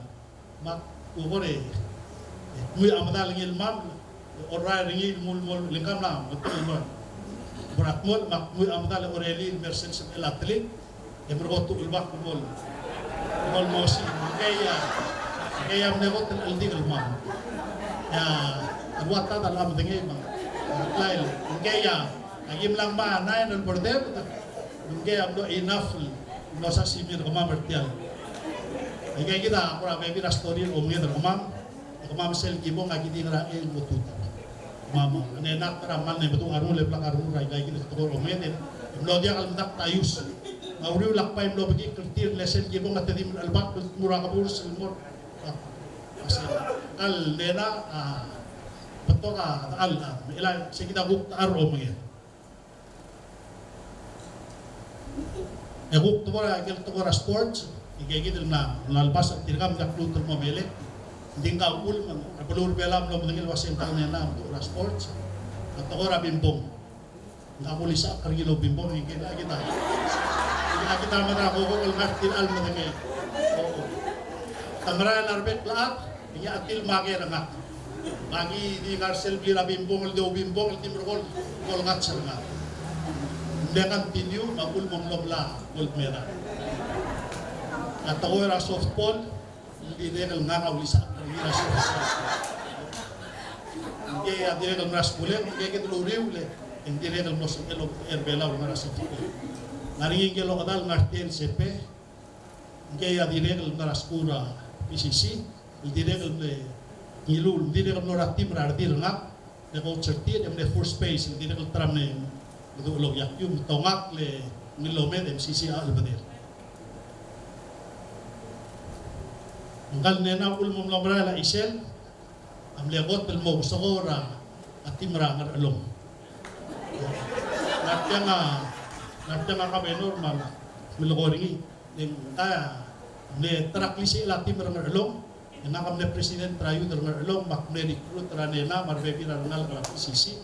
Me ak kuk kora, e, kmui a medal ngii el mam, e, orrael er ngii el mul, mul, le ngka mla, me te mul. Bo er a kmol, me ak kmui a medal e orelii el mer sel sebechel a telik, e merkong a tuchelbakl el mol. Mol mo osiik, ngkei a, ngkei a mle kot el cheldik el mam. E a, a rua ta el medengei me, a, klai el, ngkei a, aki mla ngmai a nine el bo er a debed, ngkei a mlo enough el, mlo sasimi er kemam er tia el. Aika kid a kora bebil er a story el omenged er kemam. E kemam sel kibong a ki di ngar er a eou el mo tutau. Kemam a Nena a ta er a mal mle meduch a rengul e blak a rengul er aika kid el tekoi er a omenged. E mlo diak el medakt a ius. Me a uriul a kbai mlo bekikl er tir el sel kibong a te di mechelebakl el tmuu er a keburs el mo er a, a, sel ngkal Nena a betok a, a, me chelecha se kid a kuk ta er a omenged. E kuk tekoi er a, ikel tekoi er a sports, e aika kid el mla, mla lebas er tirka me diak lmuut el mo melek. Ng di ngka uchul me a beluu er a Belau a mlo medengei el uasei ngkal Nena a meduch er a sports. A tekoi er a bimbong. Ngak a kulisechakl er ngii el oubimbong, e ngike a kid a, a kid a mera el kokong el ngar tir a medengei. Te merael a rebek el chad, e ngii a chetil me a ker er ngak. Me aki di ngar sel blir a bimbong el di oubimbong el di merekong el ngats er ngak. Ng mle continue me a uchul me ng mlo mla gold medal. A tekoi er a softball, ng dirrek el ngak a ulisechakl er ngii er a softball. Ngike a dirrek el mera el skulek, ngike kid el uriul e ng dirrek el mlo sebechel er a Belau el ngar er a softball. Ng ngar er ngii ngike el okedal el ngar er tia el sepe, ngike a dirrek el mla er a skuul er a P C C, el dirrek el mle ngiluu, el dirrek el mlo er a team er a redil er ngak, el coach er tir, e mle first base, el dirrek el ta er a mle meduch el ouiakiu, me te ongak el ngilai el omed, e M C C a chelebedel. Ngkal Nena a uchul me ng mlo merael a chisel, a mle kot el mo ousekool er a team er a Ngerchelong. Ng ngar tiang a, ng ngar tiang a kabenor me a, me lekoi er ngii. E ngka a mle ta er a klisichel a team er a Ngerchelong, e ngak a mle president er a youth er a Ngerchelong, me ak mle recruit er a Nena me a rebebil er a rengalek er a P C C.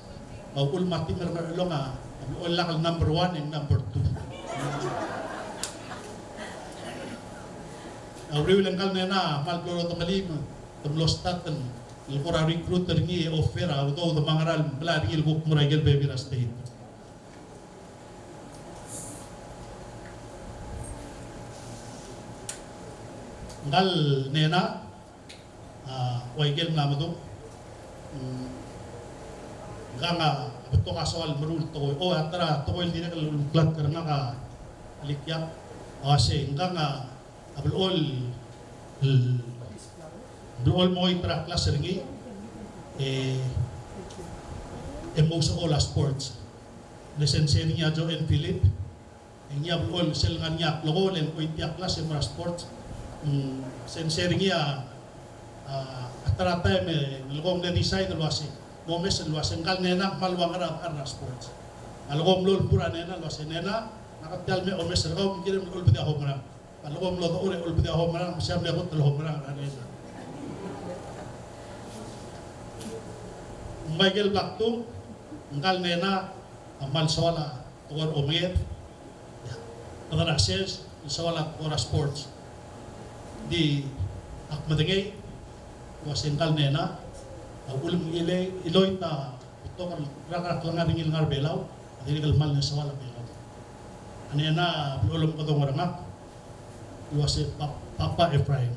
Me a uchul me a team er a Ngerchelong a, a mle lak el number one and number two. A uriul e ngkal Nena a kmal blo lodengelii me te mlo start el, el kora recruit er ngii e offer a udoud me a ngera el melai er ngii el kuk mo er a ikel bebil er a state. Ngkal Nena, a, ua ikel mla medung, mm, ngkang a betok a soal meruul el tekoi. O, a ta er a tekoi el dirrek el uleklatk er ngak a Likiak, a uasei, ngkang a a blechoel, el, blechoel mo choit er a klas er ngii, e, e mo ousekool a sports. Le sensei er ngii a Joan Philip, e ngii a blechoel sel ngar er ngii a klekool e ng choitii a klas e mo er a sports. Mm, sensei er ngii a, a, a ta er a taem e ng lekong e decide el uasei, mo omes el uasei ngkal Nena a kmal ua ngera a dechor er a sports. A lekong e mlo olmur a Nena el uasei, Nena, ngak a tia el me omes er kau, me ng kirem el olbedii a home run. A leko mlo dechor e olbedii a home run, me se a mle kot el home run er a Nena. Me a ikel bla kdung, ngkal Nena a kmal soal a tekoi er a omenged, kede er a sers, soal a tekoi er a sports. Di ak medengei el uasei ngkal Nena a uchul me ng chile, chiloit a betok el rak er a klengar er ngii el ngar er a Belau, a dirrek el kmal mle soal a Belau. A Nena a blechoel omekedong er ngak el uasei Pa-, Papa Ephraim.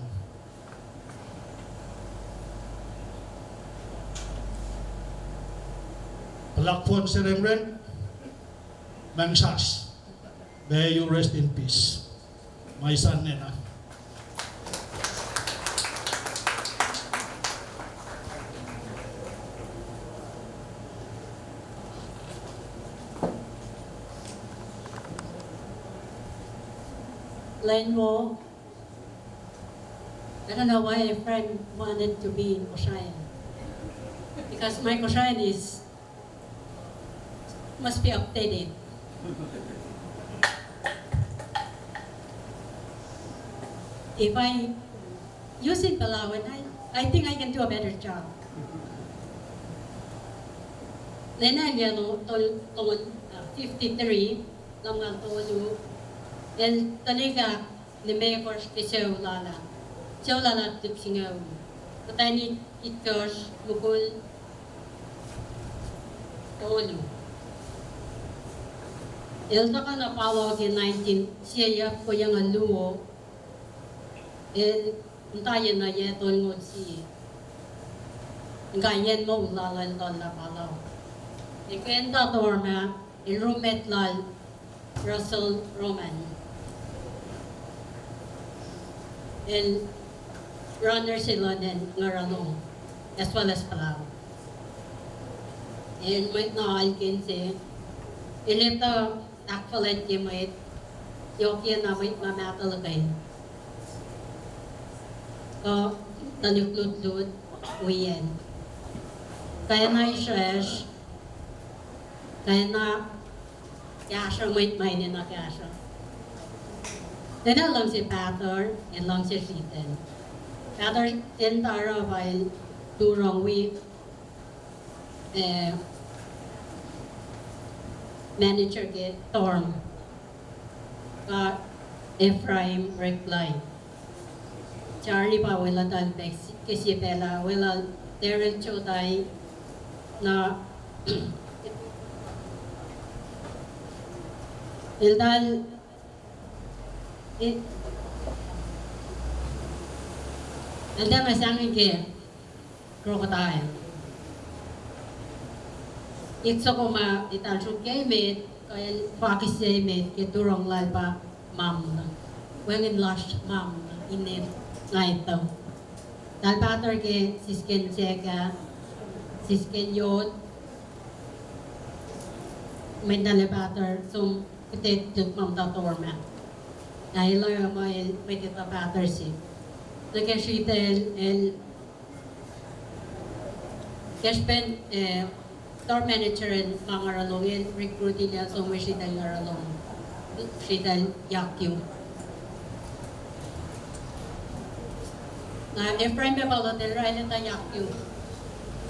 Blak Fon Serengreng, Mengsas. May you rest in peace, my son Nena. Line mo. I don't know why Ephraim wanted to be in Kosrae. Because my Kosrae is, must be updated. If I use it Palauan, I, I think I can do a better job. Nena el ngii a tol-, tol-, uh, fifty-three, el ngar er a tolu, el telik a Nemekos Keseulala, Seulala Dipsingeu, Katani Itkos Mukul Tolu. El ta er a Palau ke nineteen, sei a ko iang a luo, el ta er a iet el ngol sei. Ngka el mo ulala el ta er a Palau. E ke enda dorma, el roommate el Russell Roman. el runners el ngar er a Ngerchelong, as well as Palau. El mei me alkin se, el eto, ak feled ke mei, e okiei a mei me a medal el kei. Ko, ta luklutlud, Uien. Kena isres, kena kiasho, mei me a ina kiasho. Tena leng se Pater, e leng se Siten. Pater, e ng ta er a bai el turong wi, e, manager ke dorm. Ka Ephraim Reklai. Charlie Bauela, Dalbex, Kesibela, Uela, Daryl Chodai, na, el dal, e, el dal me sang ke Crocodile. Itsoko me a di ta el suk ke mei, el fakis e mei, ke turong el bai mamla. Ueng in last mamla, ine ngaito. Dal Pater ke Sisken Seka, Sisken Yot, me ng dal Pater, sum, kete tuk mam ta dorm. Na ilo e mo el, me ke ta Pater si. Ng ke Siten el, el, Kespen, e, dorm manager el ngar er a Ngerchelong el recruit el ia, so me Siten el ngar er a Ngerchelong. Siten el iakiu. Na Ephraim e balo el rael e ta iakiu.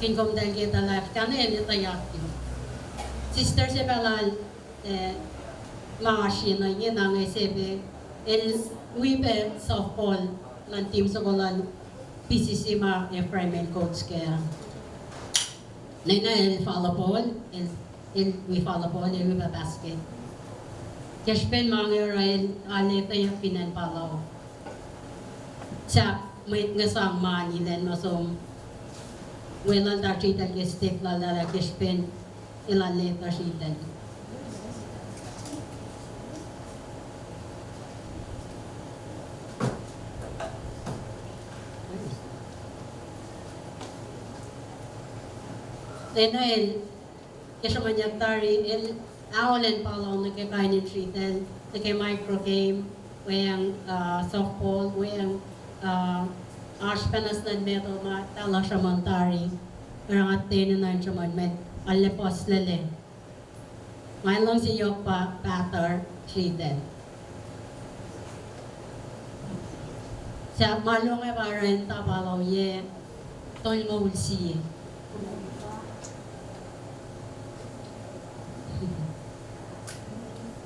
Kin kom dal ke ta life kan e ta iakiu. Sister se balo el e, me a Sina ngii a ngesebe el uibe softball, ng team sel P C C me a Ephraim el coach ke. Ng ina el volleyball, el, el ui volleyball, el uibe basket. Kespen me a Ngerchelong el, a le ta ia Finan Palau. Sa, me ngesang me a Nilen me a Som. Uela el ta er a Siten ke step el dal a Kespen. El a le ta er a Siten. Tena el, ke sa me ng ta er a el, a Olen Palau, ng ke kain el Siten, ng ke micro game, Ueng, a, softball, ueng, a, a Spanish Land Medal me a ta el a Samantari, er a ngat tenen a Saman me a le pos lele. Ngai leng se iok pa, Pater, Siten. Se a malong e ba renta ba lau ie, tol mo ulsi.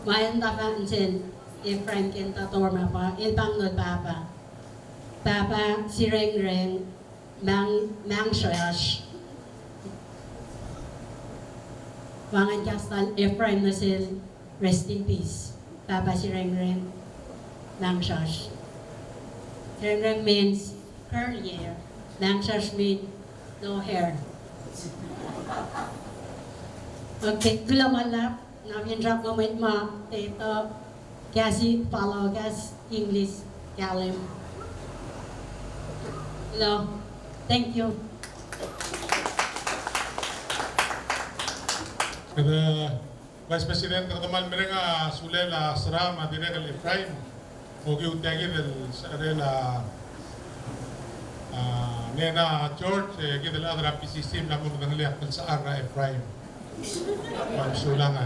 Maen ta fan sel, Ephraim ken ta tor me a pa, el bang nol papa. Papa, Sirengreng, Mang, Mang Soyash. Wangan Kastan, Ephraim Nasel, rest in peace. Papa Sirengreng, Mang Soyash. Sirengreng means curly hair. Mang Soyash means no hair. Okay, kula malap. Ng a mle rak mo me, me, te to, kasi Palau, kasi English, kalim. Hello. Thank you. Kede Vice President, kede kmal mereng a sulel a Sram, a dirrek el Ephraim. Okiu tia kid el secherel a, a, Nena George, e kid el chad er a P C C, mla mo medengelii a klsechar er a Ephraim. Kmal mesulang, a,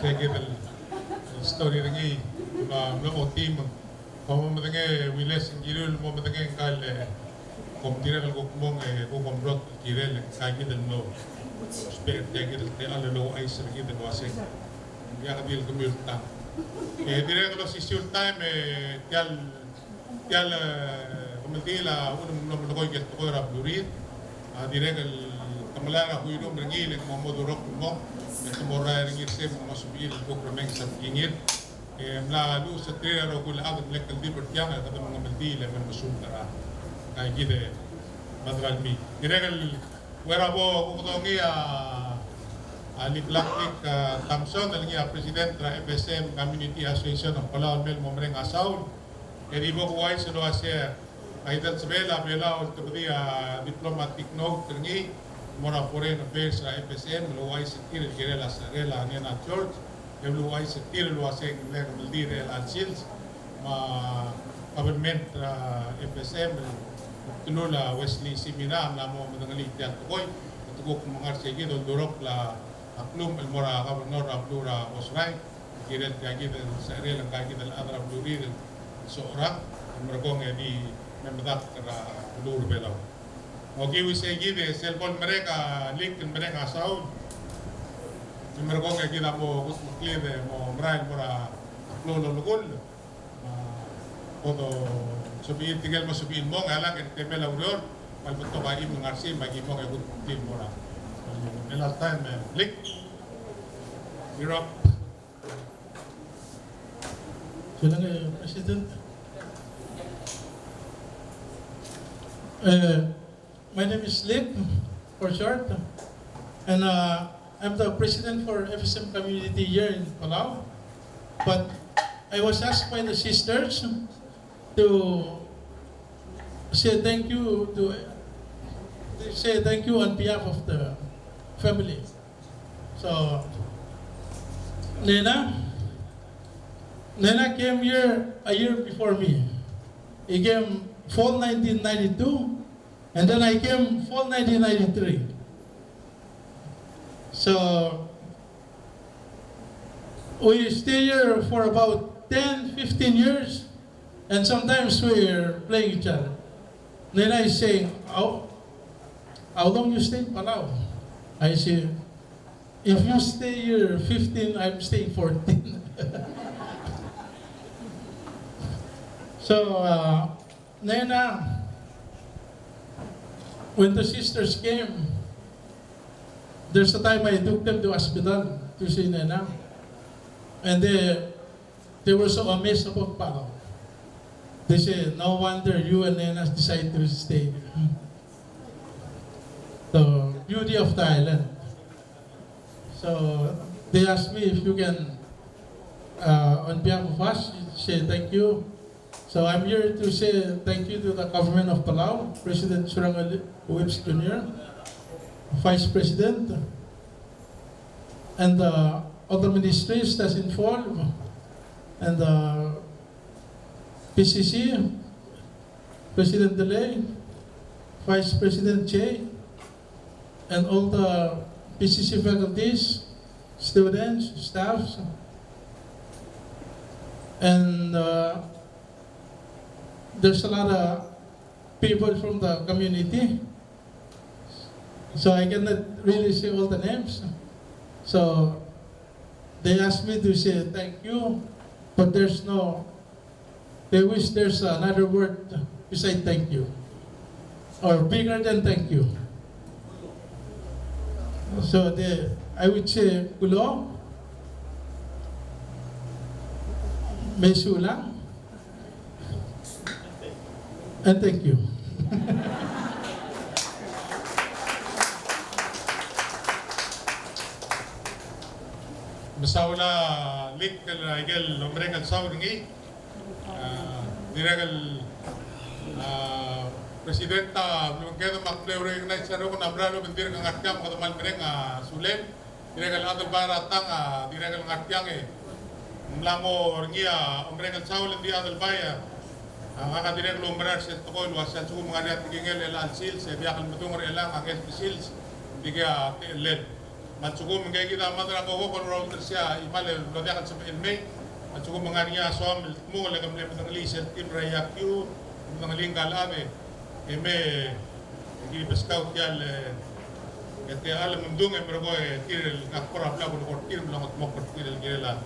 se kid el story er ngii, mla, mla otim. Kom mo medengei, Wiles, ng kirir el mo medengei ngka el, e, kom dirrek el kuk mong, e, kuk omrot el kirel, e, ngka kid el mlo ousbech er tia kid el techall el ouchais er kid el uasei. Ng diak di el kemiu el tang. E, dirrek el osisiu el taem, e, tia el, tia el, e, kemeldiil a uchul me ng mlo melekoi ker tekoi er a blue wreath. A, dirrek el kemelai er a Huirung er ngii, e le ng mo modurokl el mong, e te mo rael er ngii er sei me ng mo sebechir el kuk remenges a tekingir. E mla luches er tir a rokui el chad el mle kldibel er tiang, e kede mengemeldiil e mei el mesubed er a, a, kid e Madral Mii. Dirrek el, er a bo kuk dongii a, a, Liklaklik, a, Thompson, el ngii a President er a F S M Community Association of Palau, el mei el mo mereng a saul. E di bo kuuchais el uasei, Aika el sebechel a Belau el tebedii a diplomatic note er ngii el mo er a Foreign Affairs er a F S M el ouchais er tir el kirel a secherel a Nena George, e uluuchais er tir el uasei ng mle kemeldiil er chelecha el sils, me a kabelment er a F S M el btelul a Wesley Simina a mla mo medengelii tia el tekoi, e te kuk mo ngar sei kid el oldurokl a klumech el mo er a governor er a beluu er a Kosrae, el kirel tia kid el secherel ngka kid el chad er a belurir el socherang, el merekong e di me medakt er a beluu er a Belau. Okiu isei kid e sel bo lemerek a Lik el mereng a saul, el merekong e kid a mo kudmeklid e mo merael el mo er a klou el olekull. Me bo dosebechiu tirke el mo sebechir el mong, e a lak e ng temel a ureor, me a le betok a chim el ngar sei me aki mong e kudmeklid el mo er a. Chelecha el taem e Lik. You're up. Sulang, eh, President. Uh, my name is Lik, for short, and uh, I'm the president for F S M community here in Palau. But I was asked by the sisters to say thank you to, to say thank you on behalf of the family. So, Nena, Nena came here a year before me. He came fall nineteen ninety-two, and then I came fall nineteen ninety-three. So, we stay here for about ten, fifteen years, and sometimes we're playing each other. Nena is saying, "How, how long you stay in Palau?" I say, "If you stay here fifteen, I'm staying fourteen." So, uh, Nena, when the sisters came, there's a time I took them to hospital to see Nena. And they, they were so amazed about Palau. They say, "No wonder you and Nena decide to stay." The beauty of the island. So they asked me if you can, uh, on behalf of us, say thank you. So I'm here to say thank you to the government of Palau, President Surangel Whipps Junior, Vice President, and, uh, all the ministries that's involved, and, uh, P C C, President Delay, Vice President Jay, and all the P C C faculties, students, staffs, and, uh, there's a lot of people from the community, so I cannot really say all the names. So they asked me to say thank you, but there's no, they wish there's another word beside thank you, or bigger than thank you. So the, I would say, kulo, mesulang, and thank you. Mesaul a Lik el, a ikel omereng el saul er ngii. A, dirrek el, a, President a, beluu, kede mak ble recognize er a rokui el mla er a obengterir el ngar tiang, kede mal mereng a sulel. Dirrek el Adelbai er a tang, a, dirrek el ngar tiang e ng mla mo er ngii a omereng el saul, e ng di Adelbai, a, ngak a dirrek el oumera er sel tekoi el uasei a lsekum ng ngar er ngii a tekingel er chelecha el sils, e diak el medung er chelechang a ngeltengat el sils, ng dikea techellel. Me a lsekum ngii kid a mad er a kokok el ua ulterekokl er sei a chimal el mlo diak el sebechel el mei, me a lsekum ng ngar er ngii a soam el dmung el ke mle medengelii sel team er a yakiu, medengelii ngka el chad e mei, e ki beskau tia el, e tia el mdung e merekong e tir el ngak kora bla kulekoi er tir me longetmokl er tir el kirel a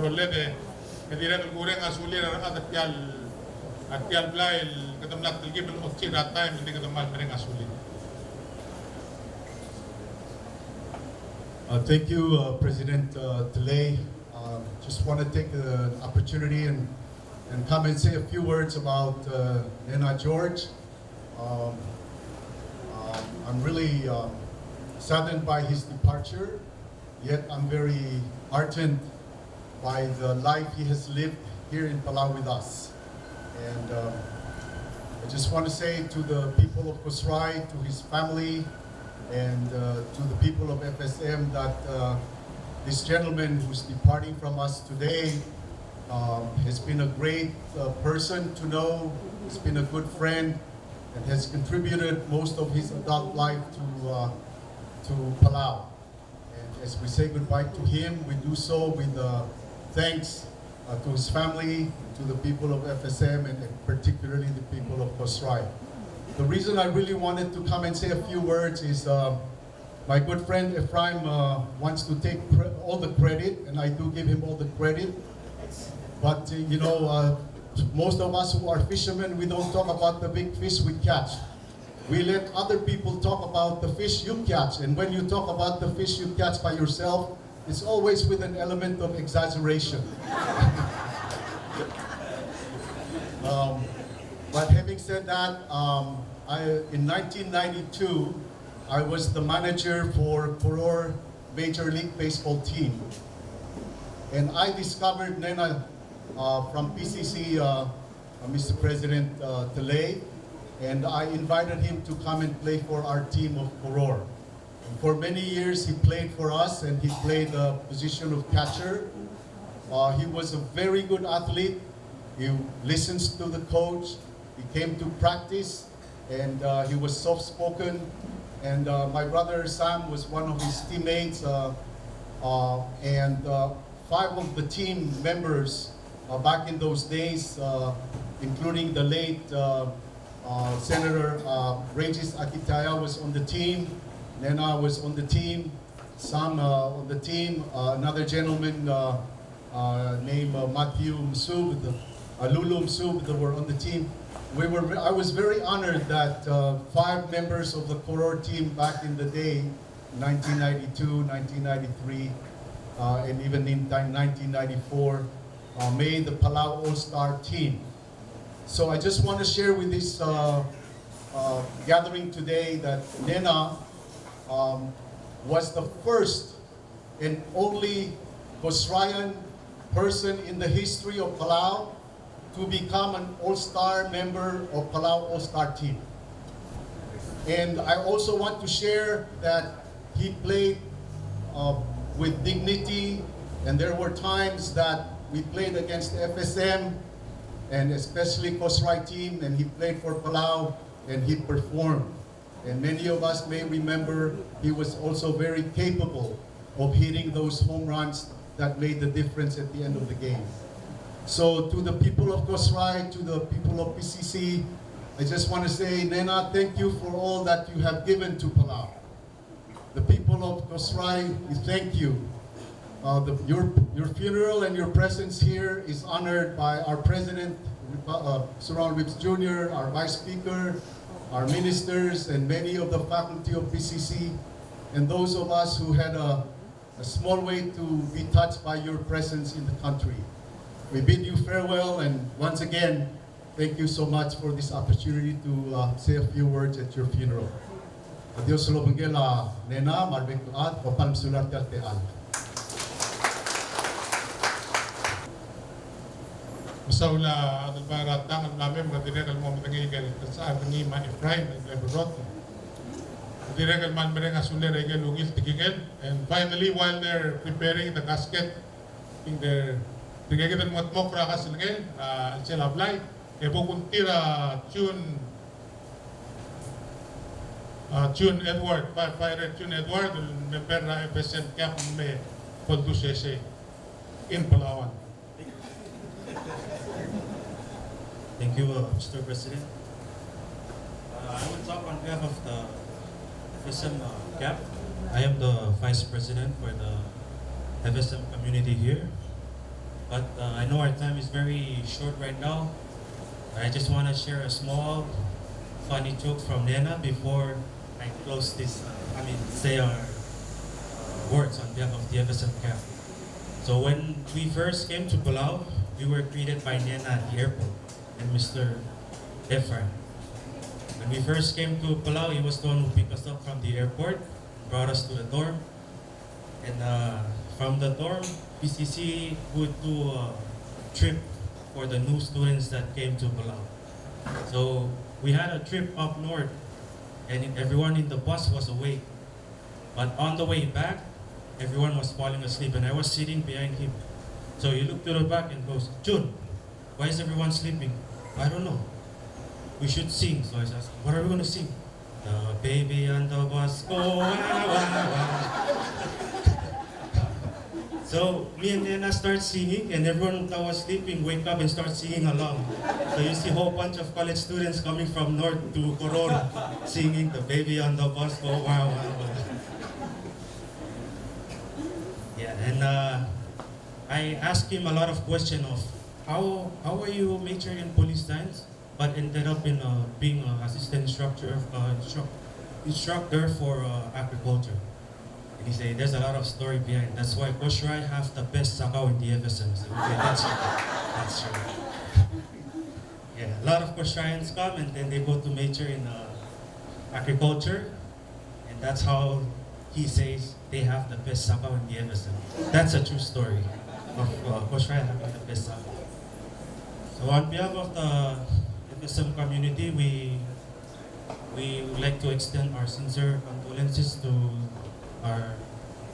rolel e, e dirrek el kureng a sulir a rechad er tia el, a tia el blai el kede mla telkib el otsir a taem el di kede mal mereng a sulir. Uh, thank you, uh, President, uh, Delay. Um, just want to take the opportunity and, and come and say a few words about, uh, Nena George. Um, um, I'm really, um, saddened by his departure, yet I'm very heartened by the life he has lived here in Palau with us. And, um, I just want to say to the people of Kosrae, to his family, and uh, to the people of F S M that uh, this gentleman who's departing from us today um, has been a great uh, person to know. He's been a good friend and has contributed most of his adult life to uh, to Palau. And as we say goodbye to him, we do so with uh, thanks uh, to his family, to the people of F S M, and particularly the people of Kosrae. The reason I really wanted to come and say a few words is uh, my good friend Ephraim uh, wants to take cre- all the credit, and I do give him all the credit. But uh, you know, uh, most of us who are fishermen, we don't talk about the big fish we catch. We let other people talk about the fish you catch, and when you talk about the fish you catch by yourself, it's always with an element of exaggeration. Um, but having said that, um, I, in nineteen ninety-two, I was the manager for Koror Major League Baseball team. And I discovered Nena uh, from P C C, uh, uh, Mister President uh, Tellei, and I invited him to come and play for our team of Koror. And for many years, he played for us, and he played the position of catcher. Uh, he was a very good athlete. He listens to the coach. He came to practice, and uh, he was soft-spoken. And uh, my brother Sam was one of his teammates, uh, uh, and uh, five of the team members uh, back in those days, uh, including the late uh, uh, Senator uh, Regis Akitaya was on the team, Nena was on the team, Sam uh, on the team, uh, another gentleman uh, uh, named uh, Matthew Msubed, uh, Lulu Msubed were on the team. We were, I was very honored that uh, five members of the Koror team back in the day, nineteen ninety-two, nineteen ninety-three, uh, and even in nineteen ninety-four, uh, made the Palau All-Star team. So I just want to share with this uh, uh, gathering today that Nena um, was the first and only Kosraean person in the history of Palau to become an all-star member of Palau All-Star team. And I also want to share that he played uh, with dignity, and there were times that we played against F S M and especially Kosrae team, and he played for Palau and he performed. And many of us may remember he was also very capable of hitting those home runs that made the difference at the end of the game. So to the people of Kosrae, to the people of P C C, I just want to say, Nena, thank you for all that you have given to Palau. The people of Kosrae, we thank you. Uh, the, your, your funeral and your presence here is honored by our President, uh, Surangel Whipps Junior, our Vice Speaker, our ministers, and many of the faculty of P C C, and those of us who had a, a small way to be touched by your presence in the country. We bid you farewell, and once again, thank you so much for this opportunity to uh, say a few words at your funeral. A Dios el obengkel a Nena, me a rebek el chad, me a kmal mesulang er tia el techall. Mesaul a Adelbai er a tang el mla mei, me ng dirrek el mo medengei aike el kelsechar er ngii me a Ephraim el mle berrotel. Ng dirrek el kmal mereng a sulir aike el ungil tekingel. And finally, while they're preparing the casket, ng dirrek el mo dmokl er a kaselengel, a, el sel a blai, e bo kungtir a June, a, June Edward, firefighter June Edward, el member er a F S M CAF me bo ldu sesei in Palauan. Thank you, uh, Mister President. Uh, I will talk on behalf of the F S M, uh, CAF. I am the vice president for the F S M community here. But, uh, I know our time is very short right now. I just want to share a small funny joke from Nena before I close this, uh, I mean, say our, uh, words on behalf of the F S M CAF. So when we first came to Palau, we were greeted by Nena at the airport and Mister Ephraim. When we first came to Palau, he was the one who picked us up from the airport, brought us to the dorm. And, uh, from the dorm, P C C would do a trip for the new students that came to Palau. So We had a trip up north, and everyone in the bus was awake. But on the way back, everyone was falling asleep, and I was sitting behind him. So he looked to the back and goes, "Jun, why is everyone sleeping?" "I don't know. We should sing." So I asked, "What are we gonna sing?" "The baby on the bus go wah, wah, wah." So me and Nena start singing, and everyone that was sleeping wake up and start singing along. So you see a whole bunch of college students coming from north to Koror singing "The baby on the bus go wah, wah, wah." Yeah, and uh, I asked him a lot of question of how how are you majoring in police science but ended up in uh, being an assistant instructor, uh, instruc- instructor for uh, agriculture. And he said, "There's a lot of story behind. That's why Kosrae have the best sakau in the F S M." I said, "Okay, that's true. That's true." Yeah, a lot of Kosraeans come and then they go to major in uh, agriculture, and that's how he says they have the best sakau in the F S M. That's a true story of uh, Kosrae having the best sakau. So on behalf of the F S M community, we we would like to extend our sincere condolences to our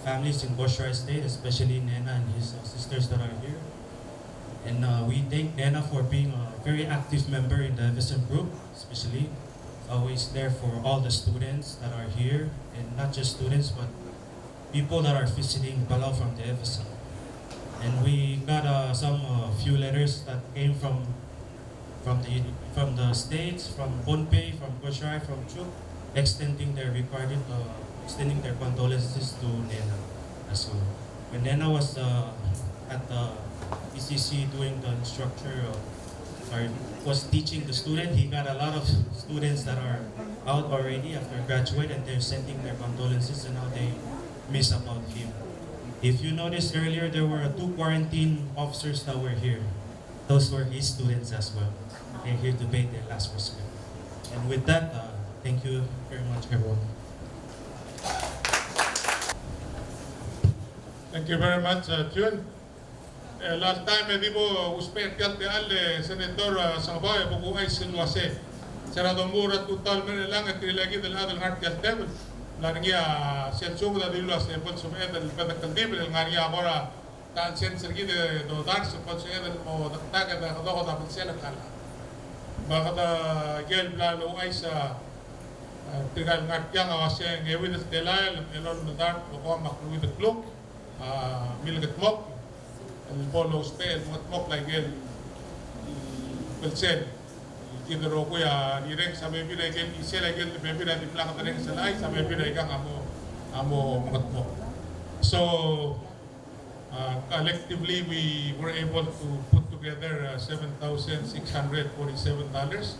families in Kosrae State, especially Nena and his uh, sisters that are here. And uh, we thank Nena for being a very active member in the F S M group, especially always there for all the students that are here, and not just students, but people that are visiting Palau from the F S M. And we got uh, some uh, few letters that came from from the from the states, from Pohnpei, from Kosrae, from Chuuk, extending their regarded, uh, extending their condolences to Nena as well. When Nena was uh, at the P C C doing the instructor, uh, or was teaching the student, he got a lot of students that are out already after graduate, and they're sending their condolences and how they miss about him. If you noticed earlier, there were two quarantine officers that were here. Those were his students as well. They're here to pay their last respect. And with that, uh, thank you very much, everyone. Thank you very much, uh, Jun. E, last time e di bo ousbech er tia el techall e Senator, uh, Sengebau, e bo kuchais el uase se er a domuchel er a tutau el mei er chelechang e tirke el kid el chad el ngar er tia el tebel, ng ngar er ngii a sel subed a dilu el uase bo lsebeched el bedek el dibel el ngar er ngii a kora ta el sens er kid e dodars e bo lsebeched el mo dektak e dekedoked a belsel a kall. Me kede ikel bla louchais a, a, tirka el ngar tiang a uase ng euid el telael, elolem el dart, okeim a kleuid el kluk, a, milkedmokl, el bo lousbech el mengetmokl a ikel belsel. Kid el rokui a rirenges a bebil a ikel chisel, a ikel bebil a di bla kederenges el chais, a bebil a ikang a mo, a mo mengetmokl. So, Uh, collectively, we were able to put together, uh, seven thousand six hundred forty-seven dollars,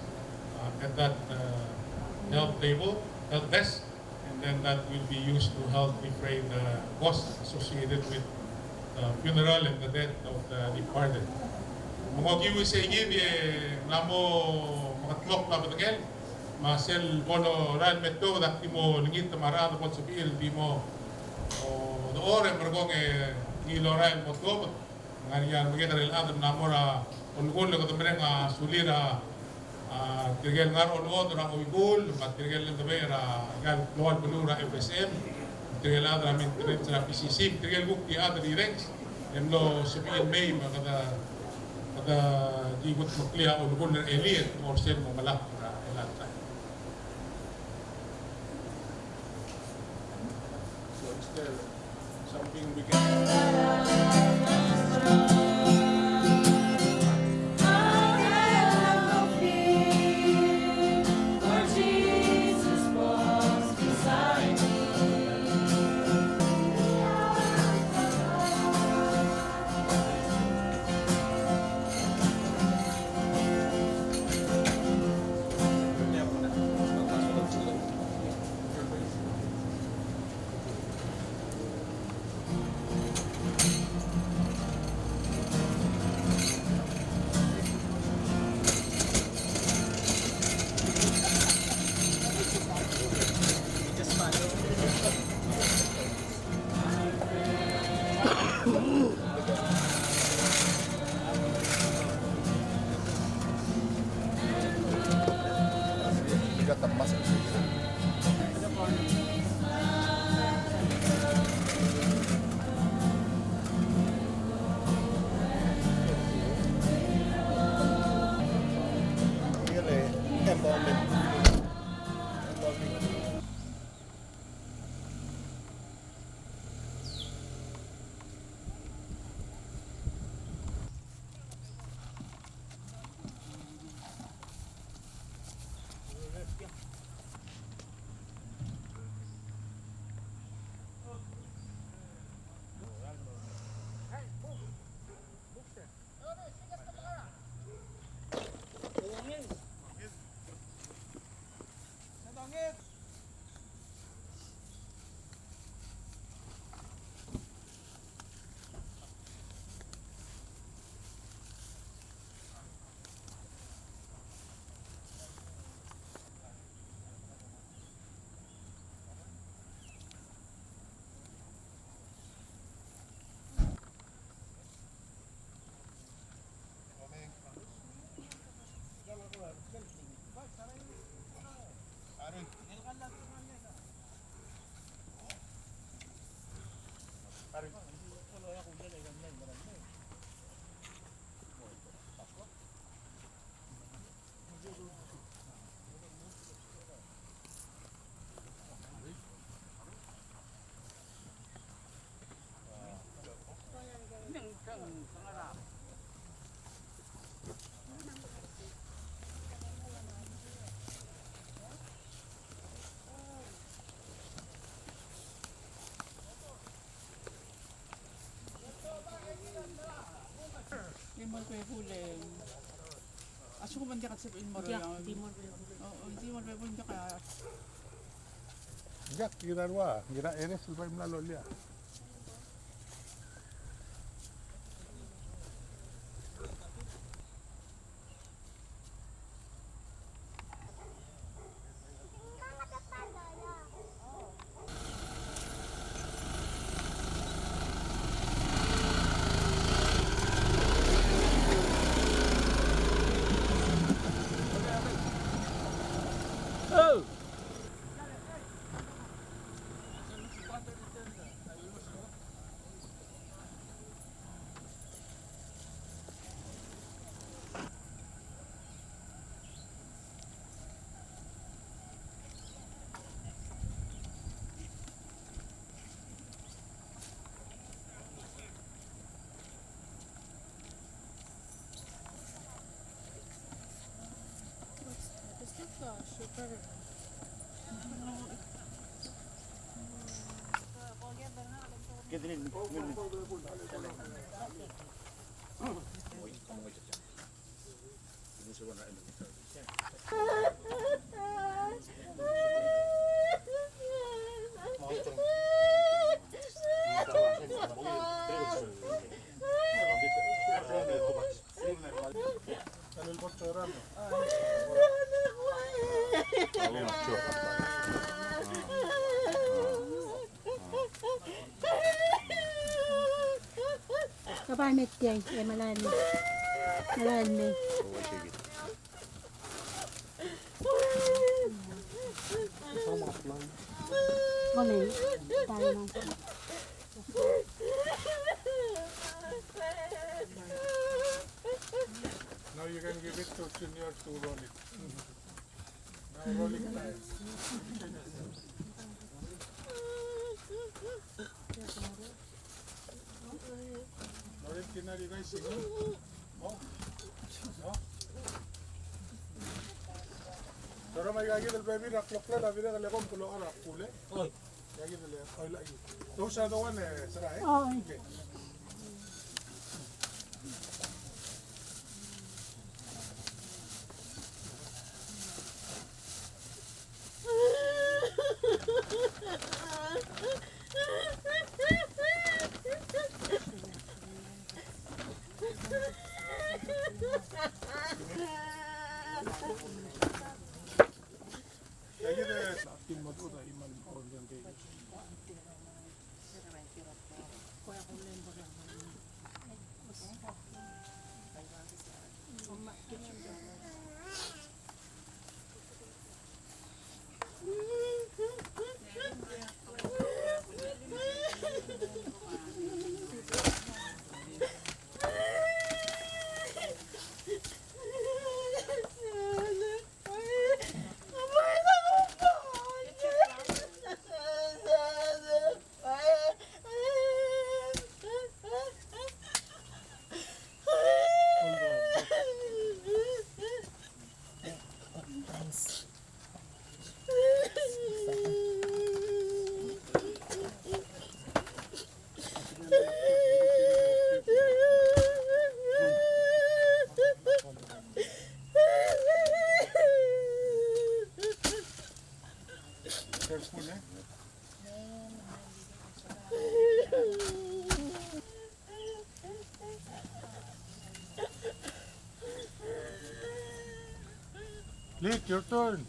uh, at that, uh, help table, help desk, and then that will be used to help defray the costs associated with the funeral and the death of the departed. Me ng okiu isei kid e ng mla mo mengetmokl a bedengel, me sel bo lorael el me tuobed a ki mo olengit me a rechad a bo lsebechir el di mo, o, dechor e merekong e ngii el orael el mo tuobed. Ng ngar er ngii a remekekerei el chad el mla mo er a olekull e kede mereng a sulir a, a, tirke el ngar er a olecholt er a Oikull, me tirke el cheldebechel er a ikal klou el beluu er a F S M, tirke el chad er a maintenance er a P C C, tirke el kuk di chad el rirenges, e mlo sebechir el mei me kede, kede di kudmeklii a olekull er a elii e te mo er sel mo melakl er a elii. So is there something we can Di mo er a bebul e. A lsekum ng diak a sebechel el mo er a. Diak, di mo er a bebul. O, o, di mo er a bebul, ng diak a. Diak, kid a rua, kid a eres el bai mla loia. Ka bai me tiang, e melai el mei. Melai el mei. Molei, tai mo. Now you can give it to Junior to roll it. Now rolling time. Lorentina, you guys sing, no? Oh. No? Pero me aika kid el bebil er a kloklel a dirrek el kom kuk locha er a kule. Oi. Those are the one, eh, sera, eh? Oh. Okay. Lik, your turn.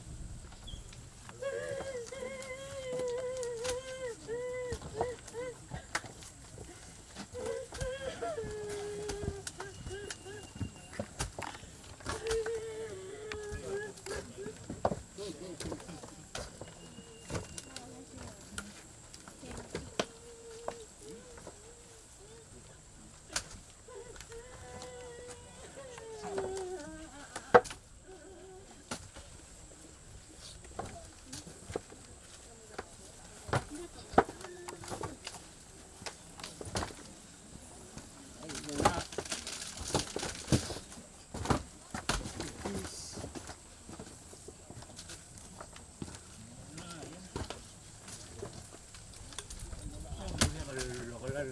I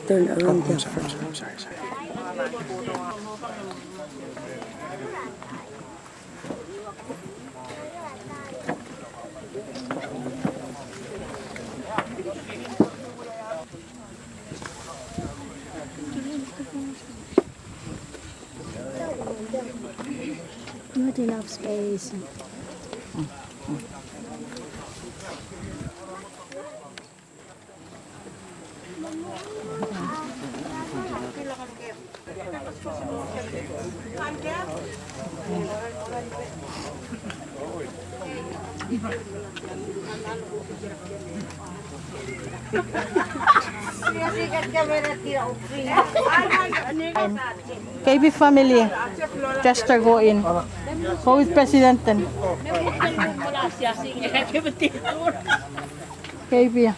turn around there. Sorry, sorry, sorry. Not enough space. K B family, Chester go in. Go with President then. K B.